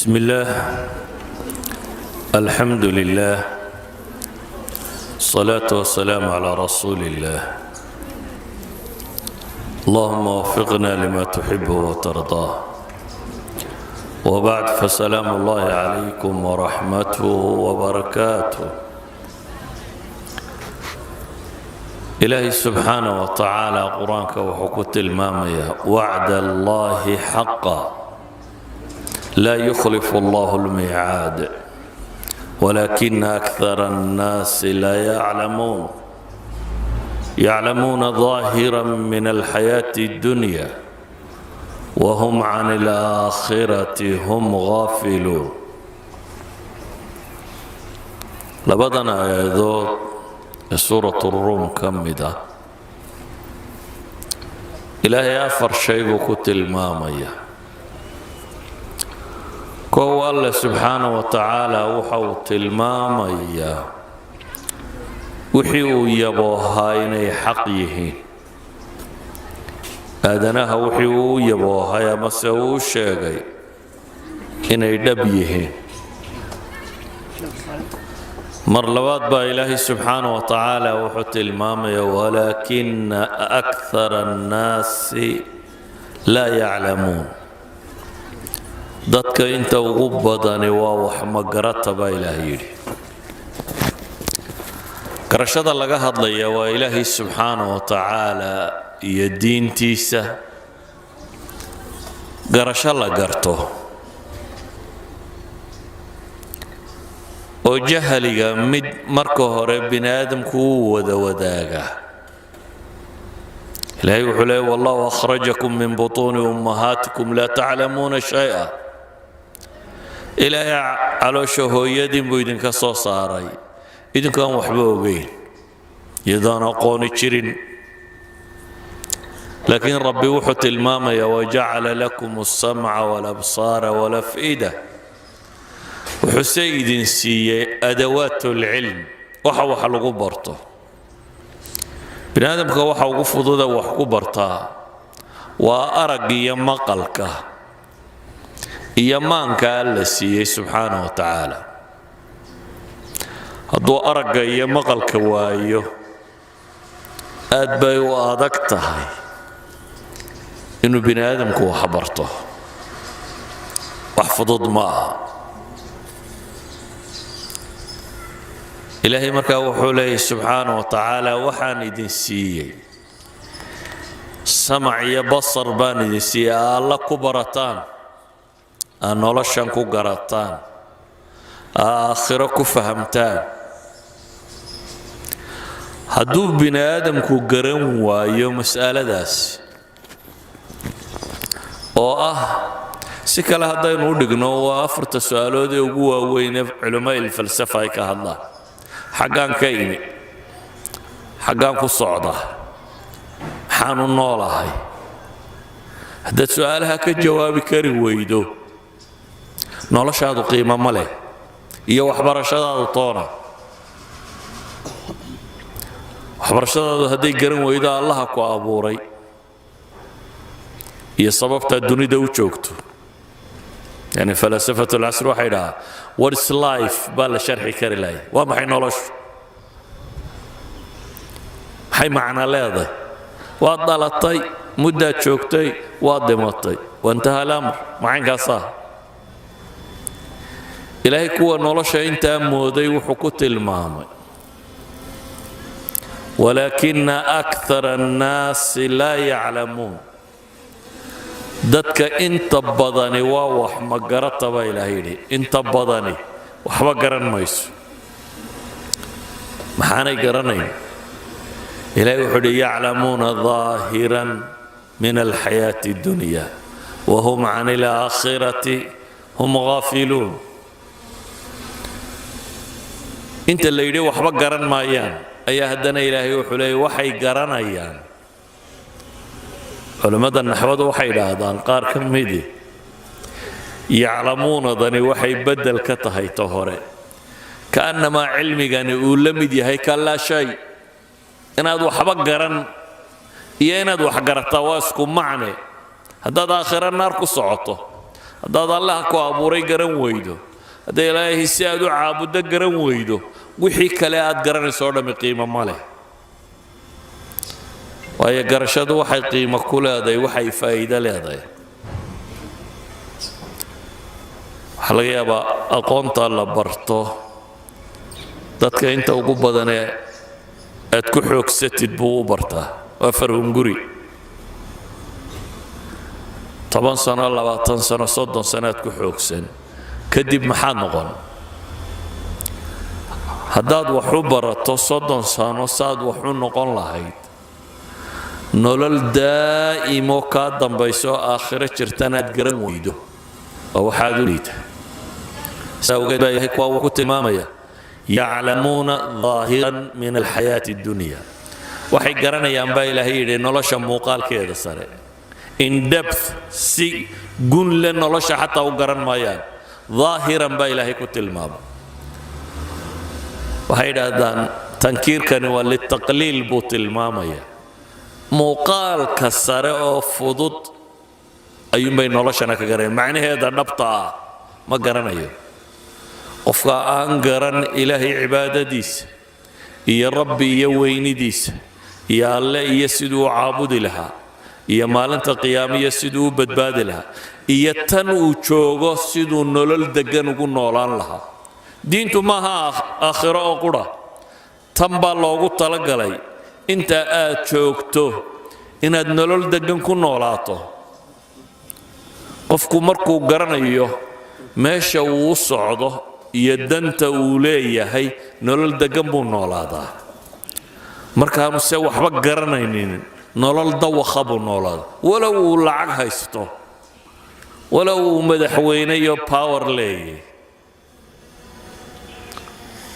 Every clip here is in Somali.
بسم الله، الحمد لله، الصلاة والسلام على رسول الله. اللهم وفقنا لما تحبه وترضاه. وبعد، فسلام الله عليكم ورحمته وبركاته. Ilaahay subxaanaه wa tacaala Qur-aanka wuxuu ku tilmaamayaa: وعد الله حقا لا يخلف الله الميعاد ولكن أكثر الناس لا يعلمون. يعلمون ظاهرا من الحياة الدنيا وهم عن الآخرة هم غافلون. Labadan aayadood ee Suurat Ruum ka mid ah, Ilaahay afar shay buu ku tilmaamaya. Kow, Alle subxaana wa tacaala waxa uu tilmaamayaa wixii uu yaboohaa inay xaq yihiin. Aadanaha wixii uu u yaboohay amase uu u sheegay inay dhab yihiin. Mar labaad baa Ilaahay subxaana wa tacaala wuxuu tilmaamaya: ولكن أكثر الناس لا يعلمون. Dadka inta ugu badani waa wax magarata baa Ilaah yidhi. Garashada laga hadlaya waa Ilaahay subxaana wa tacaala iyo diintiisa garasho la garto, oo jahliga mid marka hore bini aadamku uu wada wadaagaa. Ilaahay wuxuu leeyay: والله أخرجكم من بطون أمهاتكم لا تعلمون شيئا. Ilaahay caloosha hooyadiin buu idinka soo saaray idinkaan waxba ogeyn, iyadoon aqooni jirin. Laakiin Rabbi wuxuu tilmaamayaa: وجعل لكم السمع والأبصار والأفئدة. Wuxuu se idin siiyey أدوات العلم, waxa wax lagu barto. Bini aadamka waxa ugu fududa wax ku bartaa waa arag iyo maqalka iyo maanka Alla siiyey subxaana wa tacaala. Hadduu aragga iyo maqalka waayo, aad bay u adag tahay inuu bini aadamku wax barto. Wax fudud ma aha. Ilaahay markaa wuxuu leeyahy subxaana wa tacaala: waxaan idin siiyey samac iyo basar baan idin siiyey alla ku barataan, aa noloshan ku garataan, aa aakhiro ku fahamtaan. Hadduu bini aadamku garan waayo mas'aladaas, oo ah si kale haddaynu u dhigno, waa afarta su-aalood ee ugu waaweyn ee culamaa ilfalsafa ay ka hadlaan: xaggaan ka imi? Xaggaan ku socdaa? Maxaan u noolahay? Haddaad su-aalaha ka jawaabi kari weydo, noloshaadu qiimo ma leh iyo waxbarashadaadu toona. Waxbarashadaadu hadday garan weydo Allaha ku abuuray iyo sababtaad dunida u joogto, yani فلاسفة العصر waxay dhahaa "What is life?" baa la sharxi kari lahay. Waa maxay noloshu? Maxay macno leedahay? Waad dhalatay, muddaad joogtay, waad dhimatay, وانتهى الأمر. Macankaasaa Ilaahay kuwa nolosha intaa mooday wuxuu ku tilmaamay: ولكن أكثر الناس لا يعلمون. Dadka inta badani waa wax magarata baa Ilaah yidhi. Inta badani waxba garan mayso. Maxaanay garanayn? Ilahay wuxuu uhi: يعلمون ظاهرا من الحياة الدنيا وهم عن الآخرة هم غافلون. Inta la yidhi waxba garan maayaan ayaa haddana Ilaahay wuxuu leeyay waxay garanayaan. Culimmada naxwadu waxay idhaahdaan, qaar ka midi, yaclamuunadani waxay beddel ka tahay ta hore, ka'annamaa cilmigani uu la mid yahay كلا شيء. Inaad waxba garan iyo inaad wax garataa waa isku macne haddaad aakhiro naar ku socoto. Haddaad Allaha ku abuuray garan weydo, hadday Ilaahay si aad u caabuddo garan weydo, wixii kale aad garanayso oo dhammi qiimo ma leh. Waayo, garashadu waxay qiimo ku leedahay waxay faa'iido leedahay. Waxaa laga yaabaa aqoonta la barto dadka inta ugu badanee aad ku xoogsatid buu u bartaa, waa farhunguri. 10 sano, 20 sano, 30 sano aad ku xoogsan, kadib maxaad noqon? Haddaad wax u barato 30 sano saad wax u noqon lahayd, nolol daa'imo kaa dambayso, aakhiro jirtana aad garan weydo, waa waxaad u liita. Saa awgeed baa Ilahay kuwa ku tilmaamaya: يعلمون ظاهرا من الحياة الدنيا. Waxay garanayaan baa Ilaahay yidhi nolosha muuqaalkeeda sare. In depth, si gun le nolosha xataa u garan maayaan. ظاهرا baa Ilaahay ku tilmaamay. Waxay yidhaahdaan tankiirkani waa للتقليل buu tilmaamaya. Muuqaalka sare oo fudud ayuunbay noloshana ka garanayaan, macnaheeda dhabta ah ma garanayo. Qofka aan garan Ilaahay cibaadadiisa iyo Rabbi iyo weynidiisa iyo Alle iyo siduu u caabudi lahaa iyo maalinta qiyaamiya siduu u badbaadi lahaa iyo tan uu joogo siduu nolol deggan ugu noolaan lahaa. Diintu maaha aakhiro oo qura, tan baa loogu talagalay inta aad joogto inaad nolol deggan ku noolaato. Qofku markuu garanayo meesha uu u socdo iyo danta uu leeyahay, nolol deggan buu noolaadaa. Markaanu se waxba garanaynin, nolol dawakha buu noolaadaa, walow uu lacag haysto, walow uu madaxweyne iyo power leeyahay.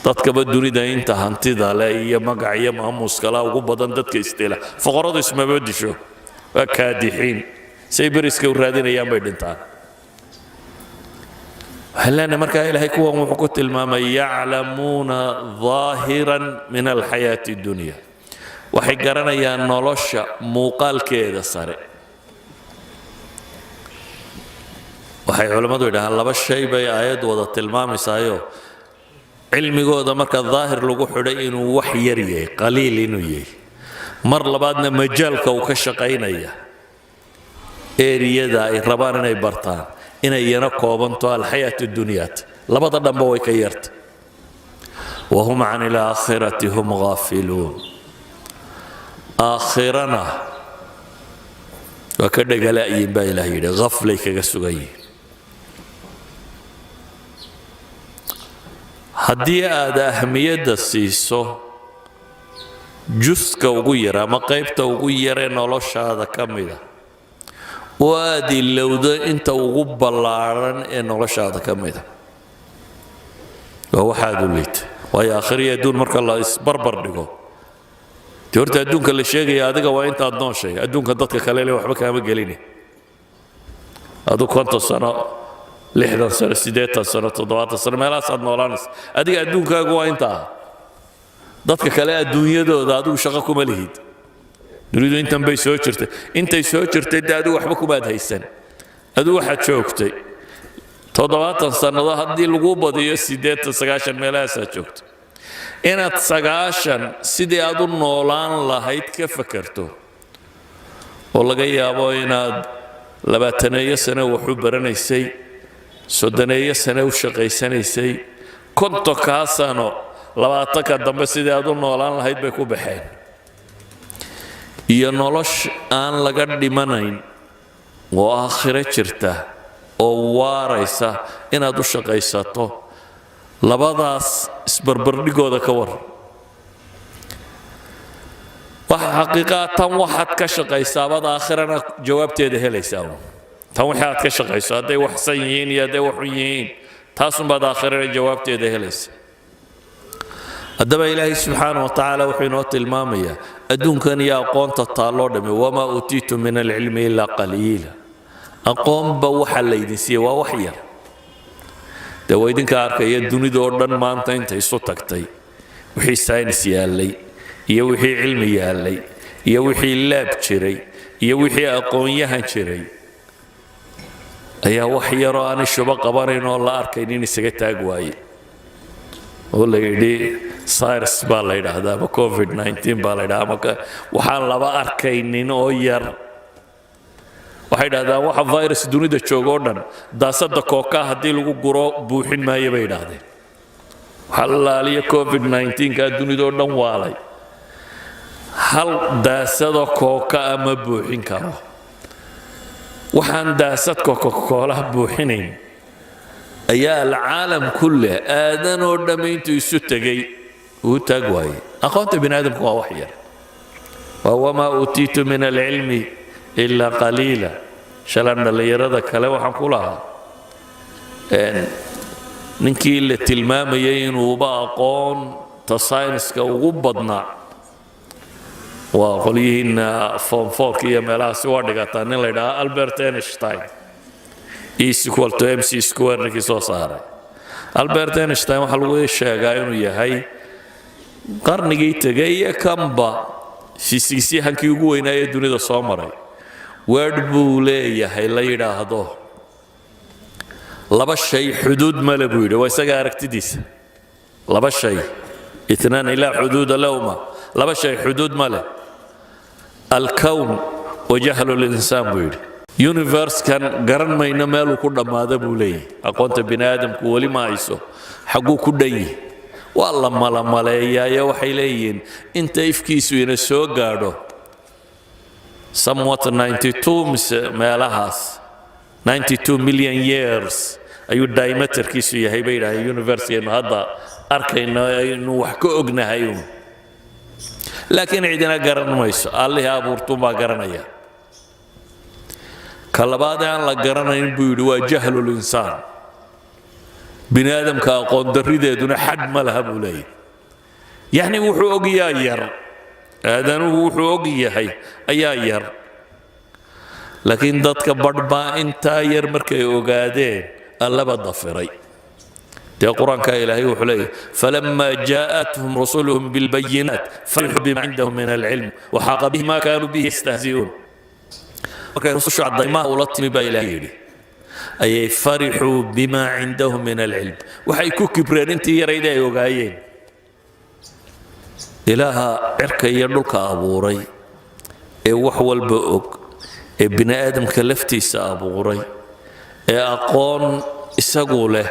Dadkaba dunida inta hantida leh iyo magac iyo maamuuskala ugu badan dadka istila. Foqoradu ismaba disho, waa kaadixiin, say beriska u raadinayaan bay dhintaan. Waxaan leenahay markaa Ilaahay kuwan wuxuu ku tilmaamay: يعلمون ظاهرا من الحياة الدنيا. Waxay garanayaan nolosha muuqaalkeeda sare. Waxay culammadu yidhahaan laba shay bay aayaddu wada tilmaamaysaayo: cilmigooda marka daahir lagu xidhay inuu wax yar yahay, قليل inuu yahay, mar labaadna majaalka uu ka shaqaynaya, eriyada ay rabaan inay bartaan, inay iyana koobanto الحياة الدنيا. Labada dhanba way ka yarta. وهم عن الآخرة هم غافلون. Aakhirana waa ka dhegala'yiin baa Ilaah yidhi, khaflay kaga sugan yihiin. Haddii aad ahmiyadda siiso juska ugu yar ama qaybta ugu yaree noloshaada ka mida oo aad ilowdo inta ugu ballaadhan ee noloshaada ka mida, waa waxaad u liita. Waayo, aakhiriya adduun marka la isbarbar dhigo, dee horta adduunka la sheegaya adiga waa intaad nooshay. Adduunka dadka kale le waxba kaama gelini. Adu 50 sano, 60 sano, 80 sano, 70 sano meelahaasaad noolaanaysa. Adiga adduunkaagu waa intaa. Dadka kale adduunyadooda adigu shaqo kuma lihid. Dunidu intan bay soo jirtay, intay soo jirtay dee adigu waxba kumaad haysan. Adigu waxaad joogtay 70 sannadood, haddii lagu badiyo 80, 90 meelahaasaad joogtay. Inaad 90 sidii aad u noolaan lahayd ka fakerto, oo laga yaabo inaad 20-eeyo sano wax u baranaysay, 30-eeyo sano u shaqaysanaysay, 50-kaa sano 20-ka dambe sidii aad u noolaan lahayd bay ku baxeen, iyo nolosh aan laga dhimanayn oo aakhiro jirta oo waaraysa inaad u shaqaysato, labadaas isbarbardhigooda ka war. Waxa xaqiiqaa tan waxaad ka shaqaysaa baad aakhirana jawaabteeda helaysaa. Tan wixii aad ka shaqayso, hadday waxsan yihiin iyo hadday waxun yihiin, taasunbaad aakhirana jawaabteeda helaysa. Haddaba Ilaahay subxaana wa tacaala wuxuu inoo tilmaamayaa adduunkan iyo aqoonta taalloo dhammi: وما أوتيتم من العلم إلا قليلا. Aqoonba waxa laydin siiyey waa wax yar. Dee waa idinka arkaya dunidoo dhan maanta intay isu tagtay, wixii saynis yaallay iyo wixii cilmi yaallay iyo wixii lab jiray iyo wixii aqoon-yahan jiray. Ayaa wax yaroo aan ishuba qabanayn oo la arkaynin isaga taag waaye, oo la yidhi SARS baa la yidhaahdaa ama COVID-19 baa la yidhahdaa, ama waxaan laba arkaynin oo yar. Waxay idhahdaan waxa virus dunida jooga oo dhan daasada Coca haddii lagu guro buuxin maayo, bay idhaahdeen. Waxaa la laaliya COVID-19 ka dunida oo dhan waalay, hal daasado Coca ma buuxin karo. Waxaan daasad Coca-Cola buuxinayn ayaa العالم كله aadanoo dhamm intuu isu tegay uu taag waayey. Aqoonta bini aadamku waa wax yar, waa وما أوتيتم من العلم إلا قليلا. Shalan dhallinyarada kale waxaan ku lahaa, ninkii la tilmaamayay inuuba aqoonta sayniska ugu badnaa, waa qolyihiinna form fourka iyo meelahaasi waa dhigataa, nin la yidhaha Albert Einstein, E is equal to mc square ninkii soo saaray. Albert Einstein waxaa lagu sheegaa inuu yahay qarnigii tegay iyo kanba fiisigisyahankii ugu weynaaye dunida soo maray. Weedh buu leeyahay la yidhaahdo "laba shay xuduud male" buu yidhi. Waa isaga aragtidiisa. Laba shay, اثنان لا حدود لهما, laba shay xuduud ma leh, الكون وجهل الإنسان buu yidhi. Universekan garan mayno meeluu ku dhammaada, buu leeyahay. Aqoonta bini aadamku weli ma hayso xagguu ku dhan yihi. Waa la malamaleeyaayo, waxay leeyihiin inta ifkiisu ina soo gaadho somewhat 92 mise meelahaas, 92 million years ayuu diameterkiisu yahay, bay yidhahdeen, universekeenu hadda arkayno aynu wax ka ognahay uun. Laakiin cidina garan mayso, Allihii abuurtuunbaa garanaya. Ka labaad ee aan la garanayn, buu yidhi, waa جهل الإنسان. Bini aadamka aqoon darrideeduna xad ma laha, buu leeyahy. Yacni wuxuu ogyaa yar, aadanuhu wuxuu og yahay ayaa yar, laakiin dadka badh baa intaa yar markay ogaadeen Allaba dafiray. Dee Qur-aanka Ilaahay wuxuu leeyahy: فلما جاءتهم رسلهم بالبينات فرحوا بما عندهم من العلم وحاق بهم ما كانوا به يستهزئون. Markay rusushu caddaymaha ula timi, baa Ilaahay yidhi, ayay فرحوا بما عندهم من العلم, waxay ku kibreen intii yarayd ay ogaayeen. Ilaaha cirka iyo dhulka abuuray ee wax walba og, ee bini aadamka laftiisa abuuray, ee aqoon isagu leh,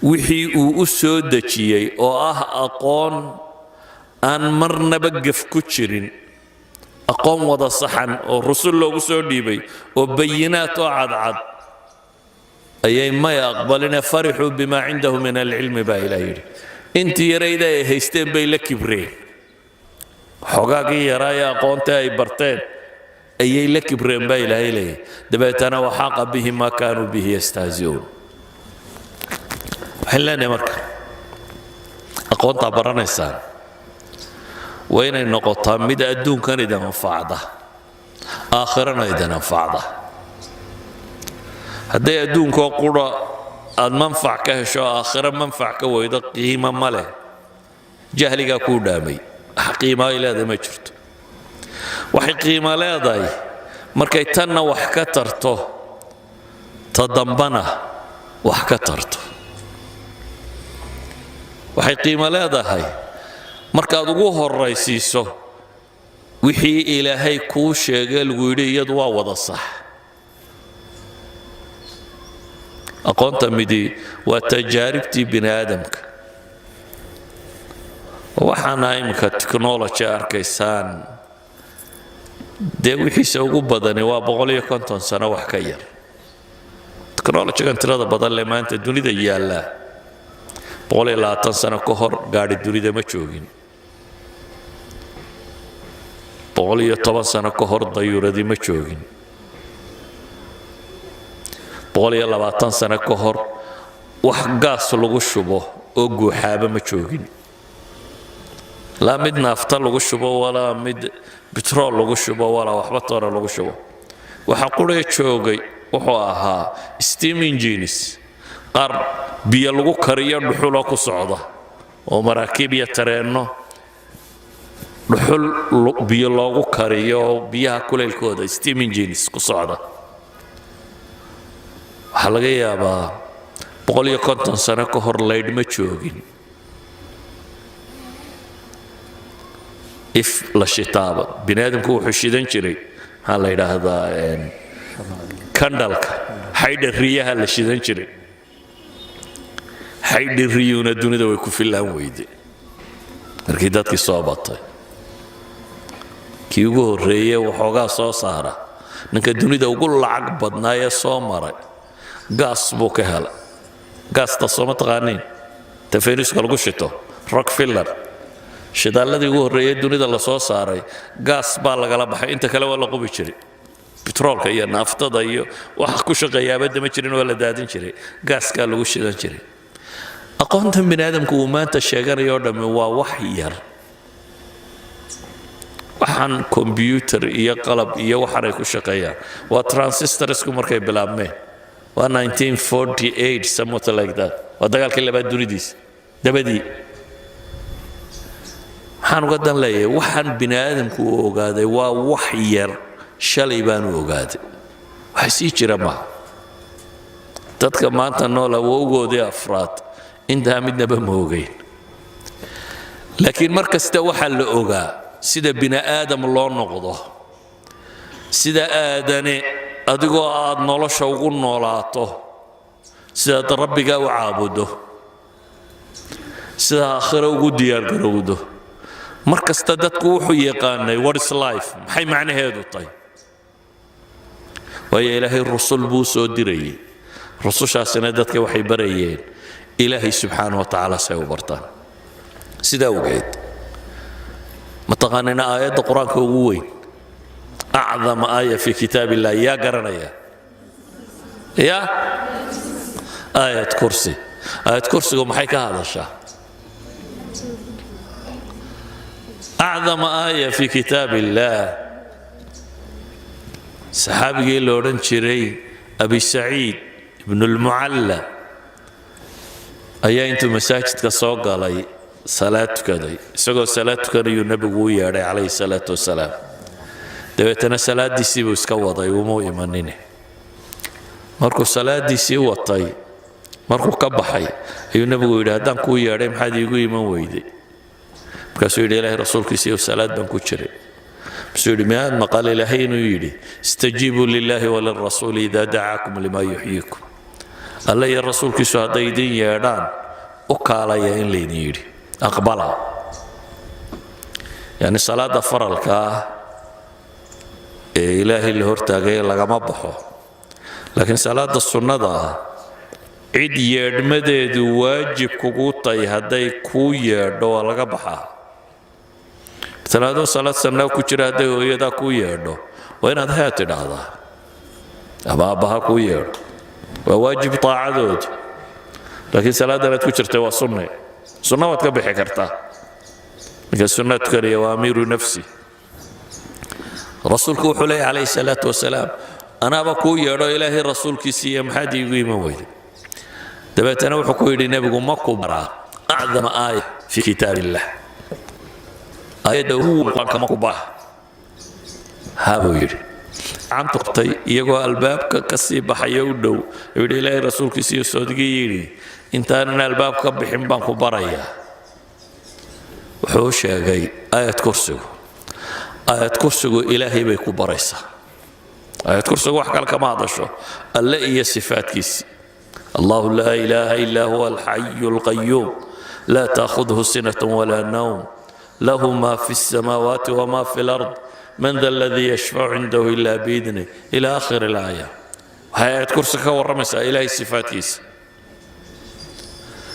wixii uu u soo dejiyey oo ah aqoon aan marnaba gef ku jirin, aqoon wada saxan oo rusul loogu soo dhiibay oo bayinaat oo cadcad, ayay may aqbaline. فرحوا بما عنده من العلم, baa Ilaah yidhi. Intii yarayda ay haysteen bay la kibreen. Xogaagii yaraa ee aqoonta ay barteen ayay la kibreen, baa Ilaahay leeyahay. Dabeetana وحاق بهم ما كانوا به يستهزئون. Waxaan leenahay marka, aqoontaa baranaysaan waa inay noqotaa mid adduunkan idin anfacda, aakhirana idin anfacda. Hadday adduunkoo qura aad manfac ka hesho, aakhiro manfac ka weydo, qiimo ma leh. Jahligaa kuu dhaamay, wax qiimo ay leedahay ma jirto. Waxay qiimo leedahay markay tanna wax ka tarto, ta dambana wax ka tarto. Waxay qiimo leedahay markaad ugu horraysiiso wixii Ilaahay kuu sheegay, lagu yidhi iyadu waa wada sax. Aqoonta midi waa tajaaribtii bini aadamka. Waxaana iminka technology arkaysaan, dee wixiisa ugu badani waa 150 sano wax ka yar. Technologygan tirada badan le maanta dunida yaallaa, 120 sano ka hor gaadhi dunida ma joogin. 110 sano ka hor dayuuradii ma joogin. 120 sano ka hor wax gaas lagu shubo oo guuxaaba ma joogin, laa mid naafta lagu shubo, walaa mid bitrool lagu shubo, walaa waxba toona lagu shubo. Waxa quree joogay wuxuu ahaa steam engines, qaar biyo lagu kariyo, dhuxuloo ku socda, oo maraakiib iyo tareenno dhuxul biyo loogu kariyo, biyaha kulaylkooda steam engines ku socda. Waxaa laga yaabaa 150 sano ka hor laydh ma joogin, if la shitaaba. Bini aadamku wuxuu shidan jiray, maxaa la yidhaahdaa, candle-ka, xaydha riyaha la shidan jiray. Xaydhi riyuuna dunida way ku fillaan weyde. Markii dadkii soo batay, kii ugu horreeye waxoogaa soo saara, ninka dunida ugu lacag badnaayee soo maray, gaas buu ka helay. Gaasta sooma taqaaniin? Ta faynuuska lagu shito, Rockefeller. Shidaalladii ugu horreeyey dunida la soo saaray gaas baa lagala baxay, inta kale waa la qubi jiray. Bitroolka iyo naaftada iyo waxa ku shaqeeyaaba dama jirin, waa la daadin jiray, gaaskaa lagu shidan jiray. Aqoontan bini aadamku uu maanta sheeganayo o dhammi waa wax yar. Waxaan kombyuutar iyo qalab iyo waxaan ay ku shaqeeyaan waa transistorsku markay bilaabmeen, waa 1948, somewhat like that, waa dagaalkii labaad dunidiisa dabadii. Maxaan uga dan leeyahay? Waxaan bini aadamku uu ogaaday waa wax yar, shalay baanu ogaaday, wax sii jira maaha. Dadka maanta nool awowgoodii afraad intaa midnaba ma ogeyn. Laakiin mar kasta waxaa la ogaa sida bini aadam loo noqdo, sida aadane adigoo aad nolosha ugu noolaato, sidaad rabbigaa u caabudo, sida aakhiro ugu diyaargarowdo. Mar kasta dadku wuxuu yaqaanay what is life, maxay macnaheedu tahay. Waayo, Ilaahay rusul buu soo dirayay, rusushaasina dadka waxay barayeen Ilaahay subxaana wa tacaala say u bartaan. Sidaa awgeed, ma taqaanina aayadda Qur-aanka ugu weyn, أعظم آية في كتاب الله? Yaa garanaya? Ya aayad kursi. Aayad kursigu maxay ka hadashaa? أعظم آية في كتاب الله. Saxaabigii la odhan jiray Abi Saciid Ibnu Lmucalla ayaa intuu masaajidka soo galay salaad tukaday. Isagoo salaad tukanayuu Nebigu u yeedhay calayhi salaatu wasalaam. Dabeetana salaadiisii buu iska waday, umuu imanine. Markuu salaadiisii watay, markuu ka baxay, ayuu Nebigu yidhi: "Haddaan kuu yeedhay, maxaad iigu iman weyday?" Markaasuu yidhi: "Ilaahay rasuulkiisiiyo, salaad baan ku jiray." Masuu yidhi: "Miyaad maqal Ilaahay inuu yidhi: استجيبوا لله وللرسول إذا دعاكم لما يحييكم? Alle iyo rasuulkiisu hadday idin yeedhaan, u kaalaya in laydin yidhi, aqbala." Yani salaada faralka ah ee Ilaahay la hortaagay lagama baxo, laakiin salaada sunnada ah, cid yeedhmadeedu waajib kugu tahay hadday kuu yeedho, waa laga baxaa. Maala adoo salaad sannaa ku jira, hadday hooyadaa kuu yeedho, waa inaad hee tidhaahdaa, ama aabbaha kuu yeedho, waa waajib taacadoodu. Laakiin salaadan aad ku jirtay waa sunne, sunna waad ka bixi kartaa. Ninka sunna tukanaya waa أمير نفسه. Rasuulku wuxuu leeyahy calayhi salaatu wasalaam: "Anaaba kuu yeedho, Ilaahay rasuulkiisiiyo, maxaad iigu iman weyday?" Dabeetana wuxuu ku yidhi Nebigu: "Ma ku baraa أعظم آية في كتاب الله, aayadda ugu weyn Qur-aanka ma ku baa?" "Ha," buu yidhi. Gacanta qabtay iyagoo albaabka ka sii baxaya u dhow, ayuu yidhi: "Ilaahay rasuulkiisiiyo, soodigii yidhi intaanan albaab ka bixin baan ku barayaa." Wuxuu u sheegay aayad kursigu. Aayad kursigu Ilaahay bay ku baraysaa. Aayad kursigu wax kale kama hadasho, Alle iyo sifaadkiisii. الله لا إله إلا هو الحي القيوم، لا تأخذه سنة ولا نوم، له ما في السماوات وما في الأرض، من ذا الذي يشفع عنده إلا بإذنه، إلى آخر الآية. Waxay aayad kursi ka warramaysaa Ilaahay sifaadkiisa.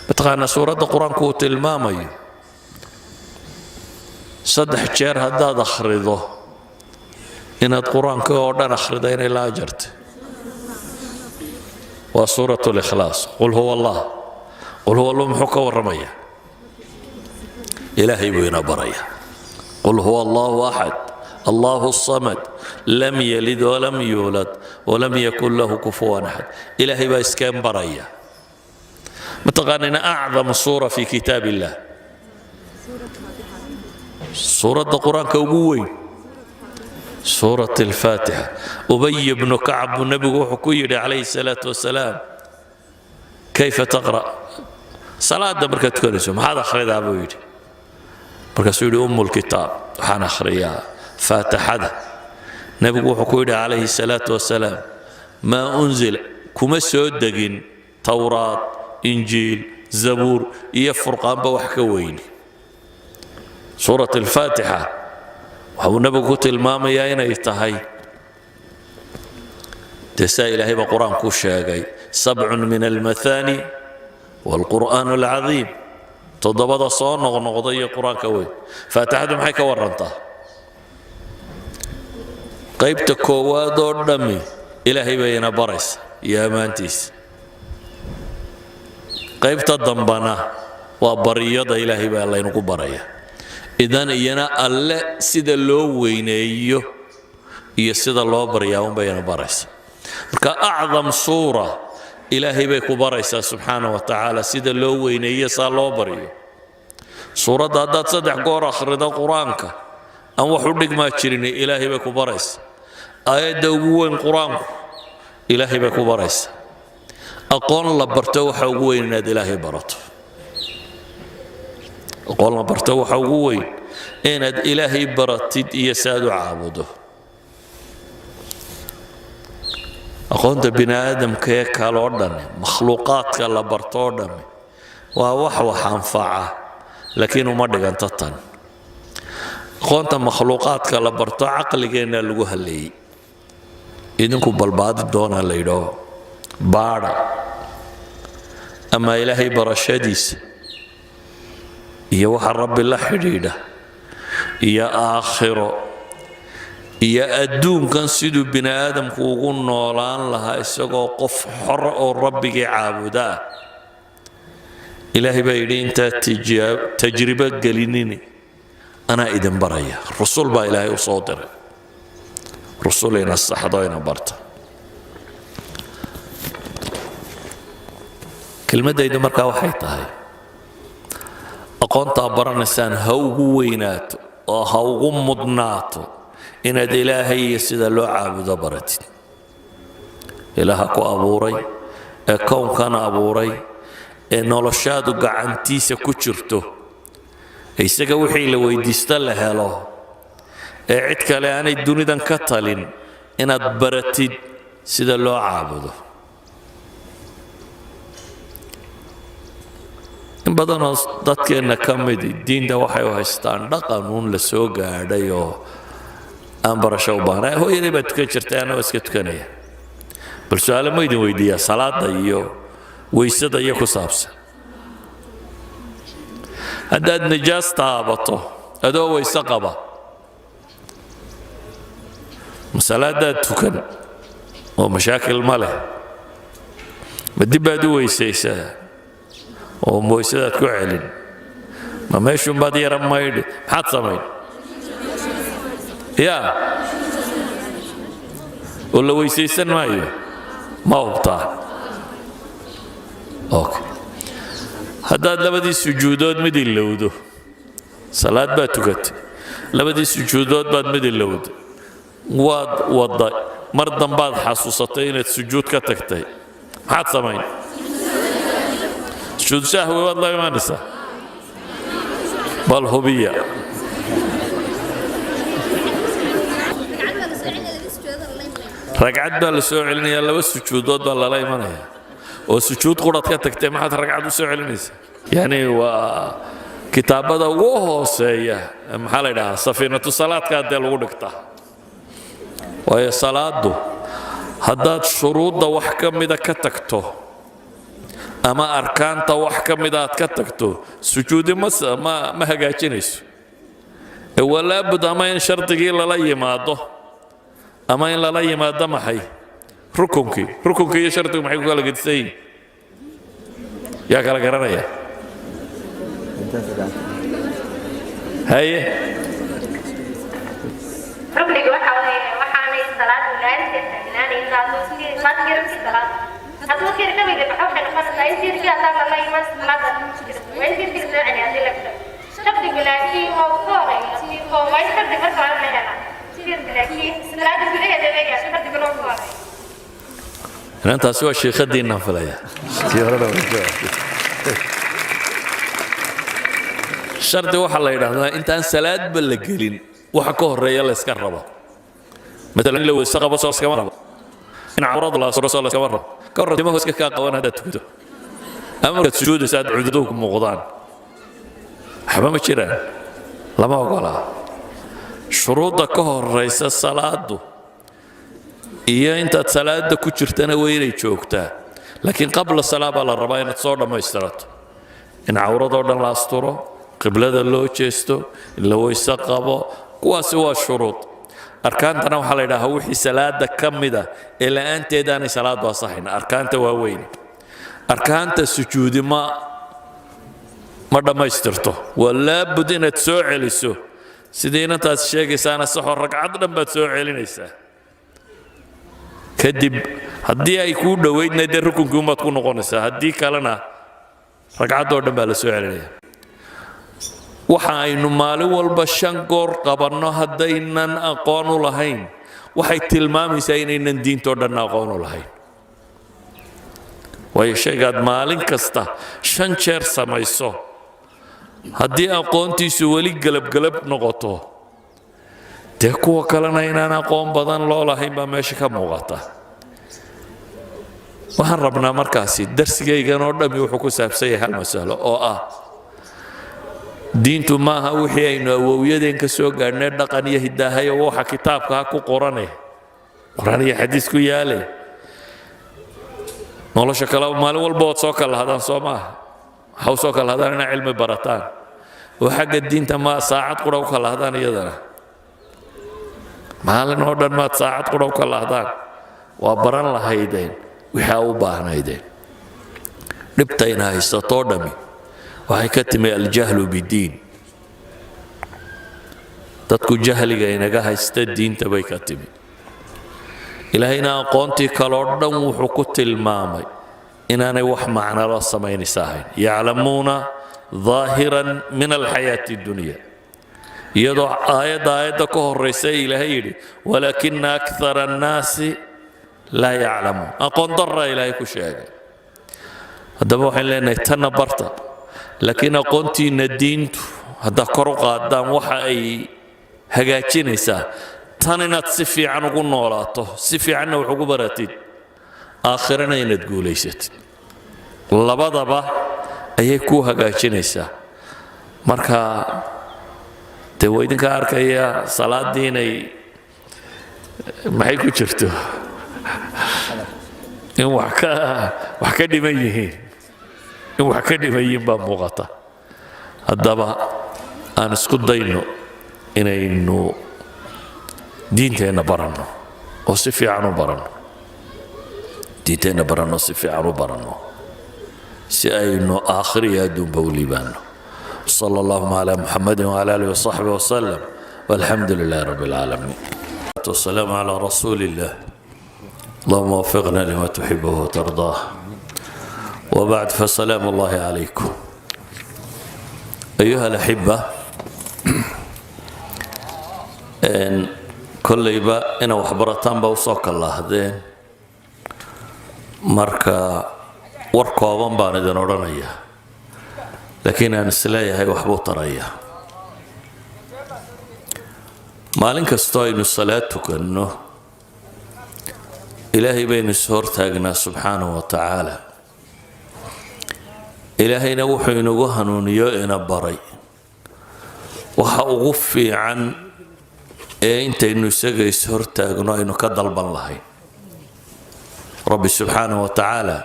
Mataqaanaa suuradda Qur-aanku uu tilmaamayo saddex jeer haddaad akhrido inaad Qur-aanka oo dhan akhrida inay la ajartay? Waa Suurat Likhlaas, قل هو الله. قل هو الله muxuu ka warramayaa? Ilaahay buu ina baraya. قل هو الله أحد، الله الصمد، لم يلد ولم يولد ولم يكن له كفوا أحد. Ilaahay baa iskeen baraya. Mataqaanina أعظم سورة في كتاب الله, suuradda Qur-aanka ugu weyn? Suurat Alfaatixa. Ubay ibnu Kacab buu nebigu wuxuu ku yidhi calayhi salaatu wasalaam: "Kayfa taqra'? Salaada markaad tukanayso maxaad akhridaa?" buu yidhi. Markaasuu yidhi: "Umm lkitaab, waxaan akhriyaa Faatixada." Nebigu wuxuu ku yidhi calayhi salaatu wasalaam: "Maa unzila, kuma soo degin Towraad, Injiil, Zabuur iyo Furqaanba wax ka weyni suurat Alfaatixa." Waxa uu nebigu ku tilmaamayaa inay tahay dee saa Ilaahay baa Qur-aanku sheegay: "Sabcun min almathani waalqur'aan alcadiim", toddobada soo noqnoqda iyo Qur-aanka weyn. Faatixadu maxay ka warantaa? Qaybta koowaad oo dhammi Ilaahay bay ina baraysa iyo ammaantiisa. Qaybta dambana waa baryada, Ilaahay baa laynagu baraya. Idan iyana Alle sida loo weyneeyo iyo sida loo baryaa unbay ina baraysa. Marka acdam suura Ilaahay bay ku baraysaa subxaana wa tacaala, sida loo weyneeyo, saa loo baryo. Suuradda haddaad 3 goor akhrido Qur-aanka aan wax u dhigmaa jirin, Ilaahay bay ku baraysaa. Aayadda ugu weyn Qur-aanku Ilaahay bay ku baraysaa. Aqoon la barto waxa ugu weyn inaad Ilaahay barato. Aqoon la barto waxa ugu weyn inaad Ilaahay baratid iyo si aad u caabudo. Aqoonta bini aadamka ee kaloo dhan, makhluuqaadka la barto oo dhammi, waa wax wax anfaca, laakiin uma dhiganto tan. Aqoonta makhluuqaadka la barto caqligeenna lagu halleeyey. Idinku balbaadi doonaa la yidhaaho baadha, ama Ilaahay barashadiisa iyo waxa Rabbi la xidhiidha iyo aakhiro iyo adduunkan siduu bini aadamku ugu noolaan lahaa isagoo qof xor oo Rabbigii caabuda ah. Ilaahay baa yidhi: "Intaad tajribo gelinini, anaa idin baraya." Rusul baa Ilaahay u soo diray, rusul ina saxdo, ina barta. Kelmaddaydu markaa waxay tahay: aqoontaa baranaysaan ha ugu weynaato oo ha ugu mudnaato inaad Ilaahay iyo sida loo caabudo baratid. Ilaaha ku abuuray ee kownkan abuuray ee noloshaadu gacantiisa ku jirto, isaga wixii la weydiista la helo, ee cid kale aanay dunidan ka talin, inaad baratid sida loo caabudo. In badanoo dadkeenna ka midi diinta waxay u haystaan dhaqan uun la soo gaadhay oo aan barasho u baahnay. Hooyaday baa tukan jirtay, anna waa iska tukanaya. Bal su-aale ma idin weydiiyaa salaada iyo weysada iyo ku saabsan? Haddaad nijaas taabato adoo weyse qaba, ma salaadaad tukan oo mashaakil ma leh? Ma dib baad u weysaysaa oo weysadaad ku celin? Ma meeshuunbaad yara maydhi? Maxaad samayn? Yaa oo la weysaysan maayo, ma hubtaa? Okay. Haddaad labadii sujuudood mid ilowdo, salaad baad tukatay, labadii sujuudood baad mid ilowday, waad wadday, mar dambaad xasuusatay inaad sujuud ka tagtay, maxaad samayn? Sujuud sahwi waad la imaanaysaa? Bal hubiya. Ragcad baa la soo celinayaa, laba sujuudood baa lala imanaya. Oo sujuud quraad ka tagtay, maxaad ragcad u soo celinaysaa? Yani waa kitaabada ugu hooseeya, maxaa la yidhahaa, safiinatu salaadkaa dee lagu dhigtaa. Waayo salaadu haddaad shuruudda wax ka mida ka tagto ama arkaanta wax ka mida aad ka tagto, sujuudi ma hagaajinayso. Ee waa laabud ama in shardigii lala yimaado ama in lala yimaado maxay? Rukunkii. Rukunkii iyo shardigu maxay ku kala gedisan yihiin? Yaa kala garanaya? Haye. Rukniga waxa weeye waxaanay salaadu la'aanteed taagnaanaysaa hadduu salaad hadduu tiir ka mid baxo, waxay noqonaysaa in tiirkii haddaan lala iman salaada waa in tiirkii soo celiya haddii la galo. Shardigu laakiin waa uu ka horeeya, waa in shardi marka hore la helaa. Tiirka, laakiin salaada gudaheeda weeyaan shardiga loo horeeyo. Inantaasi waa shiikhadiinaan filaya. Tii horena way jawaabtay. Shardi waxaa la yidhaahdaa intaan salaadba la gelin waxa ka horeeya la iska rabo. Maalan, in la weyse qabo soo iskama rabo, in cawrada la asturo soo la iskama rabo. Ka warran timaha iska kaa qaban haddaad tukato, ama markaad sujuudaysa aad cududuhu ku muuqdaan? Waxba ma jiraan, lama ogolaa. Shuruudda ka horeysa salaadu iyo intaad salaada ku jirtana waa inay joogtaa, laakiin qabla salaa baa la rabaa inaad soo dhammaystirato: in cawradoo dhan la asturo, qiblada loo jeesto, in la weyse qabo. Kuwaasi waa shuruud. Arkaantana waxaa la yidhahaa wixii salaada ka mida ee la'aanteed aanay salaadu asaxayn. Arkaanta waa weyne. Arkaanta sujuudi ma dhammaystirto, waa laabud inaad soo celiso. Sidii inantaas sheegaysaana saxoo, ragcad dhan baad soo celinaysaa kadib. Haddii ay kuu dhowaydna, dee rukunkii umbaad ku noqonaysaa, haddii kalena ragcaddoo dhan baa la soo celinaya. Waxa aynu maalin walba shan goor qabanno haddaynan aqoon u lahayn, waxay tilmaamaysaa inaynan diintoo dhan aqoon u lahayn, waayo shaygaad maalin kasta shan jeer samayso haddii aqoontiisu weli gelabgelab noqoto, dee kuwa kalena inaan aqoon badan loo lahayn baa meesha ka muuqata. Waxaan rabnaa markaasi, darsigaygan oo dhammi wuxuu ku saabsan yahay hal masalo oo ah: diintu maaha wixii aynu awowyadeen ka soo gaadhnay dhaqan iyo hidaahayo, waxa kitaabka ha ku qorane, Quraan iyo xadiis ku yaale. Nolosha kale maalin walba waad soo kala hadaan, soo maaha? Waxa u soo kala hadaan inaa cilmi barataan, oo xagga diinta ma saacad qura u kala hadaan? Iyadana maalin oo dhan maad saacad qura u kala hadaan, waa baran lahaydeen wixii aa u baahnaydeen. Dhibtayna haysatoo dhammi waxay ka timi aljahlu bidiin. Dadku jahliga inaga haysta diinta bay ka timi. Ilaahayna aqoontii kaloo dhan wuxuu ku tilmaamay inaanay wax macno loo samaynaysa ahayn. Yaclamuuna daahiran min alxayaati dunya, iyadoo aayadda ka horraysa Ilaahay yidhi: walaakina akthara annaasi laa yaclamuun. Aqoon darraa Ilaahay ku sheegay. Haddaba waxaynu leenahay tanna barta, laakiin aqoontiinna diintu haddaa kor u qaadaan, waxa ay hagaajinaysaa tan inaad si fiican ugu noolaato, si fiicanna wax ugu baratid, aakhirana inaad guulaysatid. Labadaba ayay kuu hagaajinaysaa. Marka dee waa idinka arkaya salaaddii inay maxay ku jirto, in wax ka dhiman yihiin, in wax ka dhiman yihiin baa muuqata. Haddaba aan isku dayno inaynu diinteenna baranno oo si fiican u baranno, diinteenna baranno, si fiican u baranno, si aynu aakhir iyo adduunba u liibaanno. صلى اللهم على محمد وعلى اله وصحبه وسلم، والحمد لله رب العالمين، والسلام على رسول الله. اللهم وفقنا لما تحبه وترضاه. وبعد، فسلام الله عليكم أيها الأحبة. Kollayba ina waxbarataan baa usoo kallaahdeen. Marka war kooban baan idin odhanayaa, laakiin aan isleeyahay waxbuu tarayaa. Maalin kastoo aynu salaad tukanno, Ilaahay baynu is hortaagnaa subxaanahu wa tacaala. Ilaahayna wuxuu inagu hanuuniyo, ina baray waxa ugu fiican ee intaynu isaga is hortaagno aynu ka dalban lahayn. Rabbi subxaanahu wa tacaala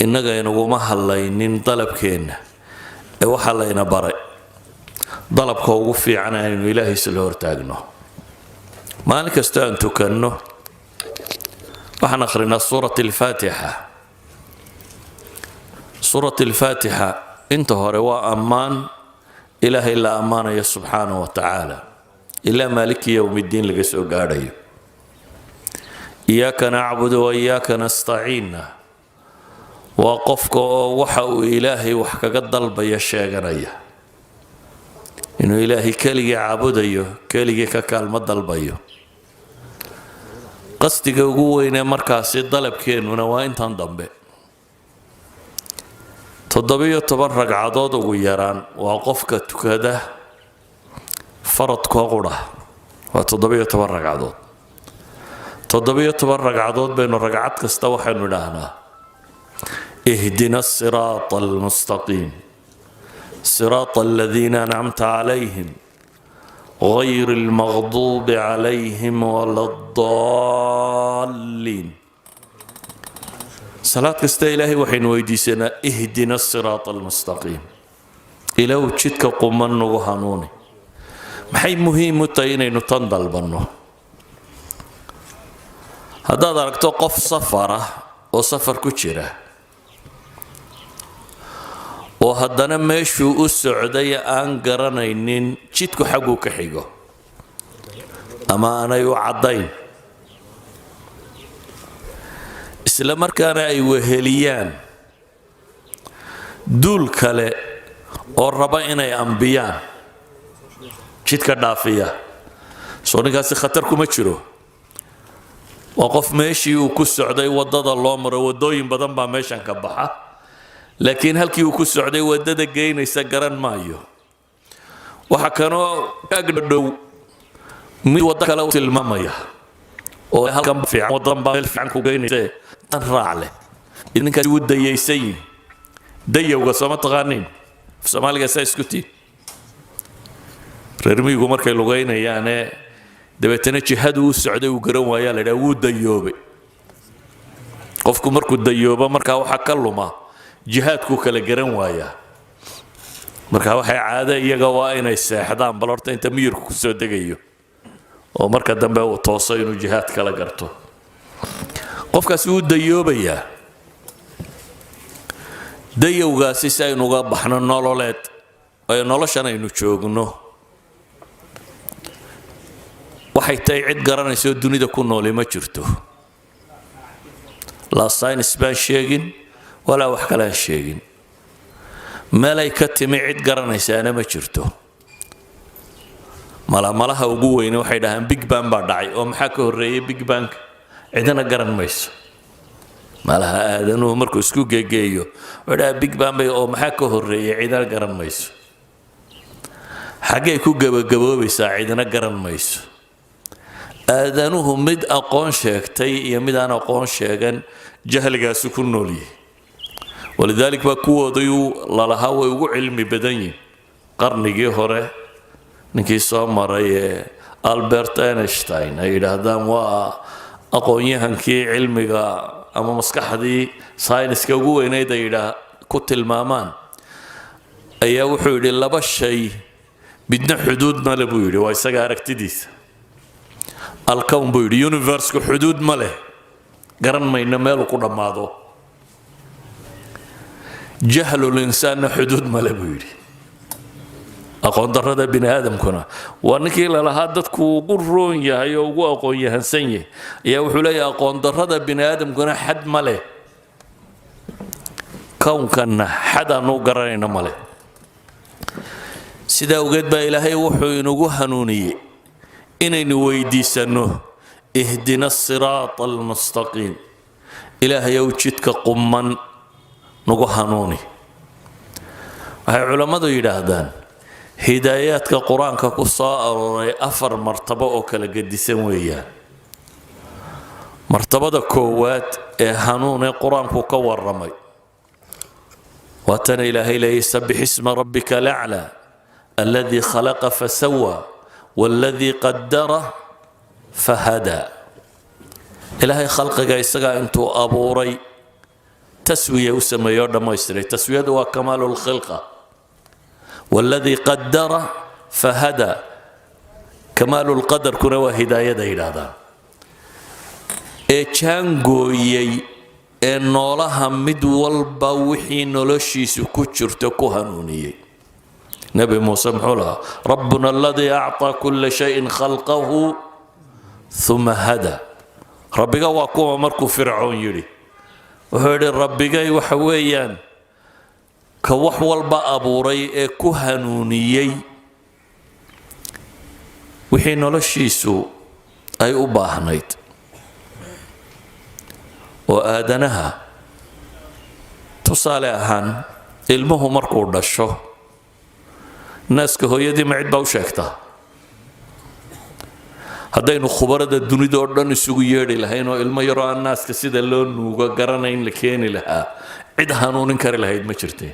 innaga inaguma hadlaynin dalabkeenna, ee waxaa layna baray dalabka ugu fiican aynu Ilaahay isla hortaagno. Maalin kastoo aan tukanno waxaan akhrinaa suurat alfaatixa. Suurat alfaatixa inta hore waa ammaan Ilaahay la ammaanayo subxaanahu wa tacaala, ilaa maaliki yowmiddiin laga soo gaadhayo. Iyaaka nacbudu wa iyaaka nastaciinna waa qofka oo waxa uu Ilaahay wax kaga dalbaya sheeganaya. Inuu Ilaahay keligii caabudayo, keligii ka kaalmo dalbayo. Qasdiga ugu weynee markaasi dalabkeennuna waa intan dambe. 17 ragcadood ugu yaraan waa qofka tukada faradkoo qura, waa 17 ragcadood. 17 ragcadood baynu ragcad kasta waxaynu idhaahnaa: اهدنا الصراط المستقيم، صراط الذين أنعمت عليهم، غير المغضوب عليهم ولا الضالين. Salaad kasta Ilaahay waxaynu weydiisanaa: اهدنا الصراط المستقيم, Ilaahu jidka quman nagu hanuuni. Maxay muhiim u tahay inaynu tan dalbanno? Haddaad aragto qof safara oo safar ku jira oo haddana meeshuu u socday aan garanaynin, jidku xagguu ka xigo ama aanay u caddayn, isla markaana ay weheliyaan duul kale oo raba inay ambiyaan, jidka dhaafiya, soo ninkaasi khatar kuma jiro? Waa qof meeshii uu ku socday waddada loo maro, waddooyin badan baa meeshan ka baxa, laakiin halkii uu ku socday waddada geynaysa garan maayo. Waxa kanoo agdhow mid waddo kale u tilmaamaya oo halkan fiican, waddan baa meel fiican ku geynaysa, tan raac leh. Ninkaasi wuu dayaysan yihin. Dayowga sooma taqaaniin? Af Soomaaliga saa isku tiin. Reer miyigu markay lugaynayaane dabeetana jihadu u socday uu garan waayaa, la idhaha wuu dayoobay. Qofku markuu dayoobo, markaa waxaa ka luma jihaadkuu kala garan waayaa. Marka waxay caado iyaga waa inay seexdaan bal horta inta miyirku kusoo degayo, oo marka dambe uu tooso inuu jihaad kala garto. Qofkaasi wuu dayoobayaa. Dayowgaasi si aynu uga baxno nololeed ee noloshan aynu joogno, waxay tahay cid garanaysa oo dunida ku nooli ma jirto. Laa saynis baan sheegin walaa wax kale aan sheegin. Meelay ka timi cid garanaysaana ma jirto. Malamalaha ugu weyne waxay dhahaan Big Bang baa dhacay. Oo maxaa ka horreeyay Big Bang? Cidina garan mayso. Malaha aadanuhu markuu isku gegeeyo wuxuu dhahaa Big Bang bay, oo maxaa ka horreeyay? Cidina garan mayso. Xaggay ku gebagaboobaysaa? Cidina garan mayso. Aadanuhu mid aqoon sheegtay iyo mid aan aqoon sheegan jahligaasi ku noolyihi. ولذلك baa kuwoodayuu lalahaa way ugu cilmi badan yihin. Qarnigii hore ninkii soo maray ee Albert Einstein ay yidhaahdaan waa aqoon-yahankii cilmiga ama maskaxdii sayniska ugu weyneyd ay yidhaa ku tilmaamaan, ayaa wuxuu yidhi laba shay midna xuduud male buu yidhi. Waa isaga aragtidiisa. الكون buu yidhi, universku xuduud ma leh, garan mayno meeluu ku dhammaado. جهل الإنسان na xuduud male buu yidhi, aqoon darrada bini aadamkuna. Waa ninkii lalahaa dadku ugu roon yahay oo ugu aqoon yahansan yahay ayaa wuxuu leeyahay aqoon darrada bini aadamkuna xad ma leh, kownkanna xad aanu garanayno ma leh. Sidaa awgeed baa Ilaahay wuxuu inagu hanuuniyey inaynu weydiisanno: اهدنا الصراط المستقيم, Ilaahayow jidka qumman nagu hanuuni. Waxay culammadu yidhaahdaan hidaayaadka Qur-aanka ku soo arooray afar martabo oo kala gedisan weeyaan. Martabada koowaad ee hanuunee Qur-aanku ka warramay waatana Ilaahay leeyay: سبح اسم ربك الأعلى، الذي خلق فسوى، والذي قدر فهدى. Ilaahay khalqiga isagaa intuu abuuray taswiya u sameeyo o dhammaystiray. Taswiyadu waa كمال الخلقة. والذي قدر فهدى, كمال القدر kuna waa hidaayada yidhaahdaan, ee jaangooyey ee noolaha mid walba wixii noloshiisu ku jirto ku hanuuniyey. Nebi Muuse muxuu lahaa? ربنا الذي أعطى كل شيء خلقه ثم هدى. Rabbiga waa kuwa markuu Fircoon yidhi, wuxuu yidhi rabbigay waxa weeyaan ka wax walba abuuray ee ku hanuuniyey. Wixii noloshiisu ay u baahnayd oo aadanaha, tusaale ahaan, ilmuhu markuu dhasho, naaska hooyadii ma cid baa u sheegtaa? Haddaynu khubarada dunida oo dhan isugu yeedhi lahayn oo ilmo yaroo aan naaska sida loo nuugo garanayn la keeni lahaa, cid hanuunin kari lahayd ma jirte.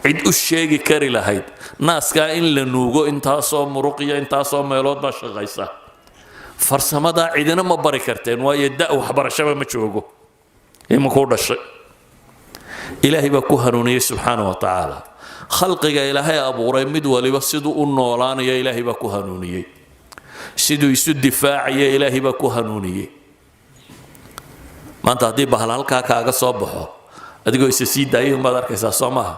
Cid u sheegi kari lahayd naaskaa in la nuugo, intaasoo muruq iyo intaasoo meelood baa shaqaysa, farsamadaa cidina ma bari karteen, waayo da waxbarashaba ma joogo imankuu dhashay. Ilaahay baa ku hanuuniyey subxaana wa tacaala. Khalqiga Ilaahay abuuray mid waliba siduu u noolaanayo Ilaahay baa ku hanuuniyey, siduu isu difaacaya Ilaahay baa ku hanuuniyey. Maanta haddii bahal halkaa kaaga soo baxo, adigoo isa sii daayay unbaad arkaysaa, soo maaha?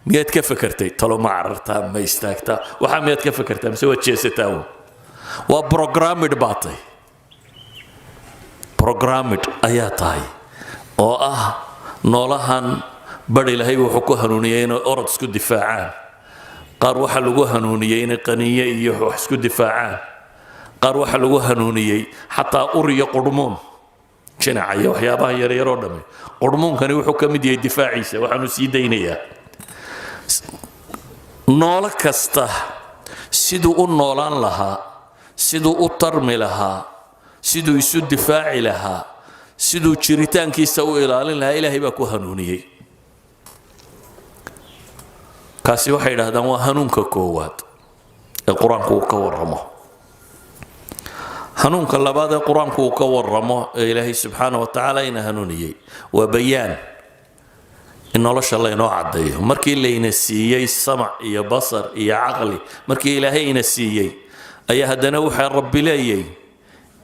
Miyaad ka fekertay talo ma carartaa, ma istaagtaa? Waxaa miyaad ka fekertaa mise waad jeesataa uun? Waa programmed baa tahay, programmed ayaa tahay, oo ah noolahan bar Ilaahay wuxuu ku hanuuniyey inay orod isku difaacaan, qaar waxaa lagu hanuuniyey inay qaniye iyo wax isku difaacaan, qaar waxaa lagu hanuuniyey xataa ur iyo qurhmuun, jinaca iyo waxyaabahan yaryar oo dhammi. Qurhmuunkani wuxuu ka mid yahay difaaciisa, waxaanu sii daynayaa. Noolo kasta siduu u noolaan lahaa, siduu u tarmi lahaa, siduu isu difaaci lahaa, siduu jiritaankiisa u ilaalin lahaa, Ilaahay baa ku hanuuniyey. Kaasi waxay idhahdaan waa hanuunka koowaad ee Qur-aanku uu ka warramo. Hanuunka labaad ee Qur-aanku uu ka warramo ee Ilaahay subxaana wa tacaala ina hanuuniyey waa bayaan, in nolosha laynoo caddeeyo. Markii layna siiyey samac iyo basar iyo caqli, markii Ilaahay ina siiyey, ayaa haddana waxaa Rabbi leeyay: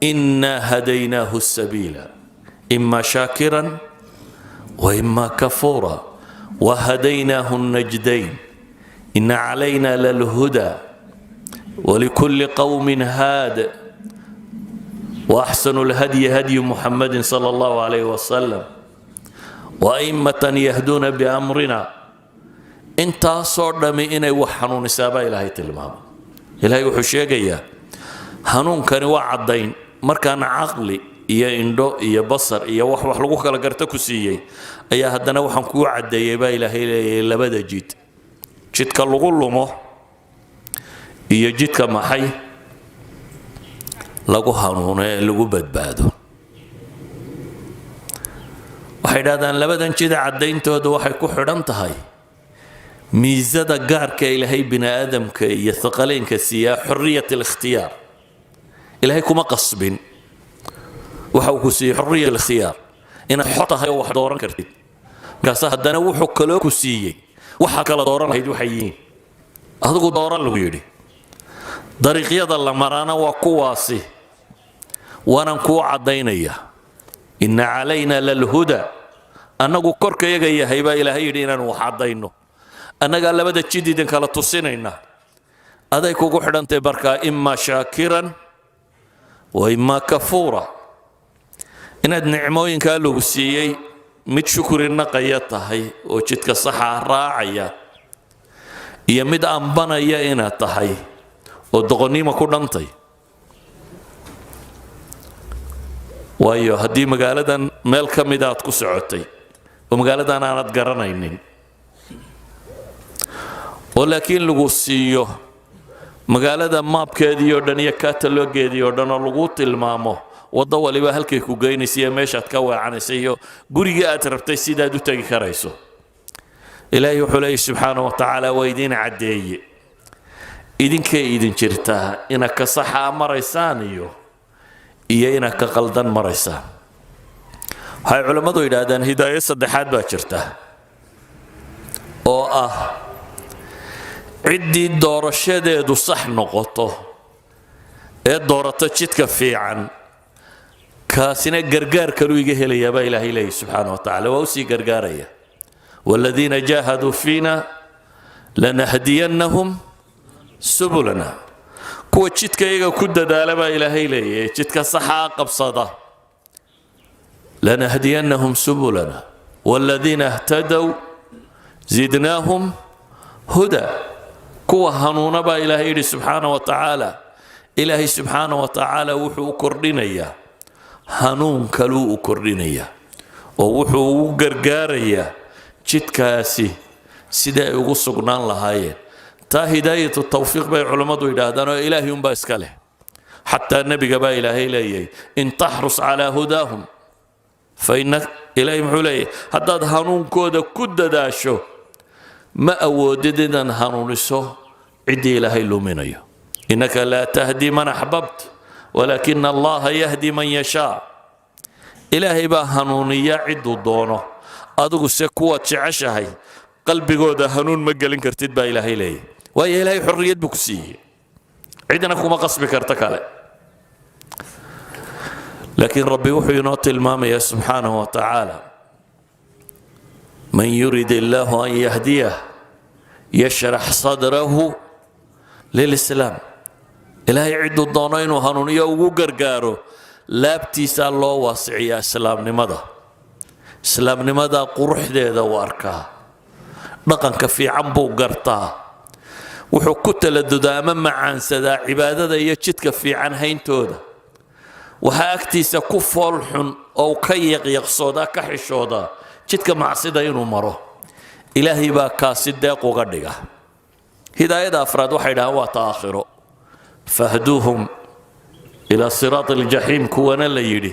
"إنا هديناه السبيل إما شاكرا وإما كفورا وهديناه النجدين إن علينا للهدى ولكل قوم هاد وأحسن الهدي هدي محمد صلى الله عليه وسلم وأئمة يهدون بأمرنا." Intaasoo dhammi inay wax hanuunisaabaa Ilaahay tilmaamo. Ilaahay wuxuu sheegayaa hanuunkani waa caddayn. Markaana caqli iyo indho iyo basar iyo wax lagu kala garto ku siiyey, ayaa haddana waxaan kuu caddeeyey baa Ilaahay leeyahay labada jid, jidka lagu lumo iyo jidka maxay lagu hanuuno ee lagu badbaado. Waxay idhahdaan labadan jida caddayntooda waxay ku xidhan tahay miisada gaarka Ilaahay bini aadamka iyo thaqaleynka siiyaa, حرية الاختيار. Ilaahay kuma qasbin, waxa uu ku siiyey حرية الاختيار, inaad xor tahay oo wax dooran kartid. Markaase haddana wuxuu kaloo ku siiyey waxa kala dooran lahayd waxay yihiin, adigu dooran lagu yidhi. Dariiqyada la maraana waa kuwaasi, waanaan kuu caddaynaya. "إن علينا للهدى", annagu korkayaga yahay baa Ilaahay yidhi inaanu wax caddayno, annagaa labada jid idin kala tusinayna, aday kugu xidhantay markaa, إما شاكرا وإما كفورا, inaad nicmooyinkaa lagu siiyey mid shukri naqaya tahay oo jidka saxa raacaya, iyo mid ambanaya inaad tahay oo doqonnimo ku dhantay. Waayo, haddii magaaladan meel ka mida aad ku socotay oo magaaladan aanad garanaynin, oo laakiin lagu siiyo magaalada maabkeedii oo dhan iyo katalogeedii oo dhan, oo lagu tilmaamo waddo waliba halkay ku geynaysa iyo meeshaad ka weecanaysa iyo gurigii aad rabtay sidaad u tegi karayso, Ilaahay wuxuu leeyahy subxaana wa tacaala: "Waa idiin caddeeye, idinkay idin jirtaa inaad ka saxaa maraysaan iyo inaad ka qaldan maraysaan." Waxay culammadu yidhaahdaan hidaayo saddexaad baa jirta, oo ah ciddii doorashadeedu sax noqoto ee doorato jidka fiican, kaasina gargaar kaluu iga helayaa baa Ilaahay leeyahy subxaana wa tacala, waa usii gargaaraya: "والذين جاهدوا فينا لنهدينهم سبلنا." Kuwa jidka iyaga ku dadaala baa Ilaahay leeyahay, jidka saxaa qabsada, "لنهدينهم سبلنا والذين اهتدوا زدناهم هدى." Kuwa hanuuna baa Ilaahay yidhi subxaana wa tacaala. Ilaahay subxaana wa tacaala wuxuu u kordhinayaa hanuun kaluu u kordhinayaa, oo wuxuu ugu gargaarayaa jidkaasi sidai ay ugu sugnaan lahaayeen. Taa hidaayatu tawfiiq bay culammadu yidhaahdaan, oo Ilaahay unbaa iska leh. Xataa nebiga baa Ilaahay leeyahay: "In taxrus calaa hudaahum fa ina." Ilaahay muxuu leeyahay? Haddaad hanuunkooda ku dadaasho, ma awoodid inaad hanuuniso ciddii Ilaahay luminayo. "Innaka laa tahdi man axbabt, walaakina Allaha yahdi man yashaa." Ilaahay baa hanuuniya cidduu doono, adigu se kuwaad jeceshahay qalbigooda hanuun ma gelin kartid, baa Ilaahay leeyahay. Waayo, Ilaahay xorriyad buu ku siiyey, cidna kuma qasbi karta kale. Laakiin Rabbi wuxuu inoo tilmaamayaa subxaanahu wa tacaala: "Man yurid illaahu an yahdiyah yashrax sadrahu lilislaam." Ilaahay cidduu doono inuu hanuuniyo, ugu gargaaro, laabtiisaa loo waasiciyaa islaamnimada. Islaamnimada quruxdeeda uu arkaa, dhaqanka fiican buu gartaa, wuxuu ku taladudaa ama macaansadaa cibaadada iyo jidka fiican hayntooda. Waxaa agtiisa ku fool xun oo ka yaqyaqsoodaa, ka xishoodaa jidka macsida inuu maro. Ilaahay baa kaasi deeq uga dhiga. Hidaayada afraad waxay dhahaan waa ta aakhiro: "Fahduuhum ilaa siraati aljaxiim." Kuwana la yidhi,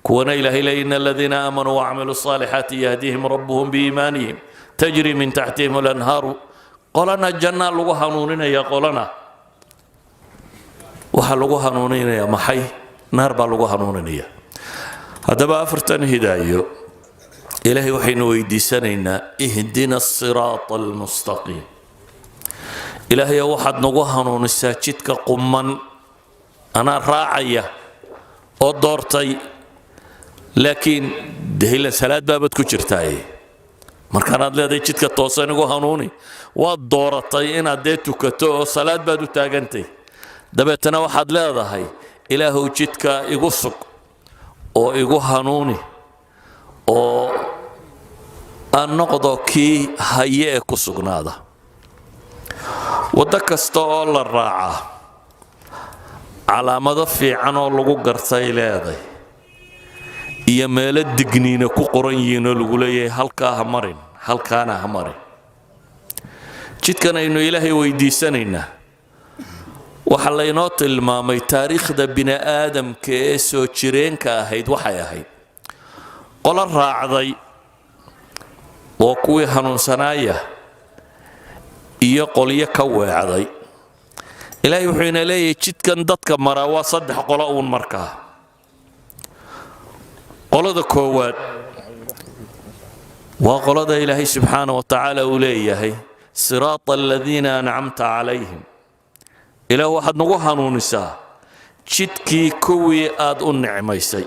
kuwana Ilaahay leeya: "Ina aladiina aamanuu wacamiluu saalixaati yahdiihim rabbuhum biiimaanihim, tajri min taxtihim alanhaaru." Qolana jannaa lagu hanuuninaya, qolana waxaa lagu hanuuninaya maxay? Naar baa lagu hanuuninaya. Haddaba afartan hidaayo Ilaahay waxaynu weydiisanaynaa: "Ihdina asiraata almustaqiim." Ilaahayo, waxaad nagu hanuunisaa jidka qumman. Anaa raacaya oo doortay, laakiin dehila salaad baabad ku jirtaaye. Markaanaad leedahay "jidka toosan igu hanuuni", waad dooratay inaad dee tukato oo salaad baad u taagantay. Dabeetana waxaad leedahay: "Ilaahow, jidka igu sug oo igu hanuuni, oo aan noqdo kii haye ee ku sugnaada." Waddo kasta oo la raacaa calaamado fiican oo lagu gartay leeday iyo meelo digniina ku qoran yihiin oo lagu leeyahay halkaa ha marin, halkaana ha marin. Jidkan aynu Ilaahay weydiisanaynaa waxaa laynoo tilmaamay taariikhda bini aadamka ee soo jireenka ahayd waxay ahayd qolo raacday oo kuwii hanuunsanaaya iyo qolyo ka weecday. Ilaahay wuxuu ina leeyahay jidkan dadka maraa waa saddex qolo uun. Markaa qolada koowaad waa qolada Ilaahay subxaana wa tacaala uu leeyahay: "Siraata aladiina ancamta calayhim." Ilaah, waxaad nagu hanuunisaa jidkii kuwii aad u nicmaysay.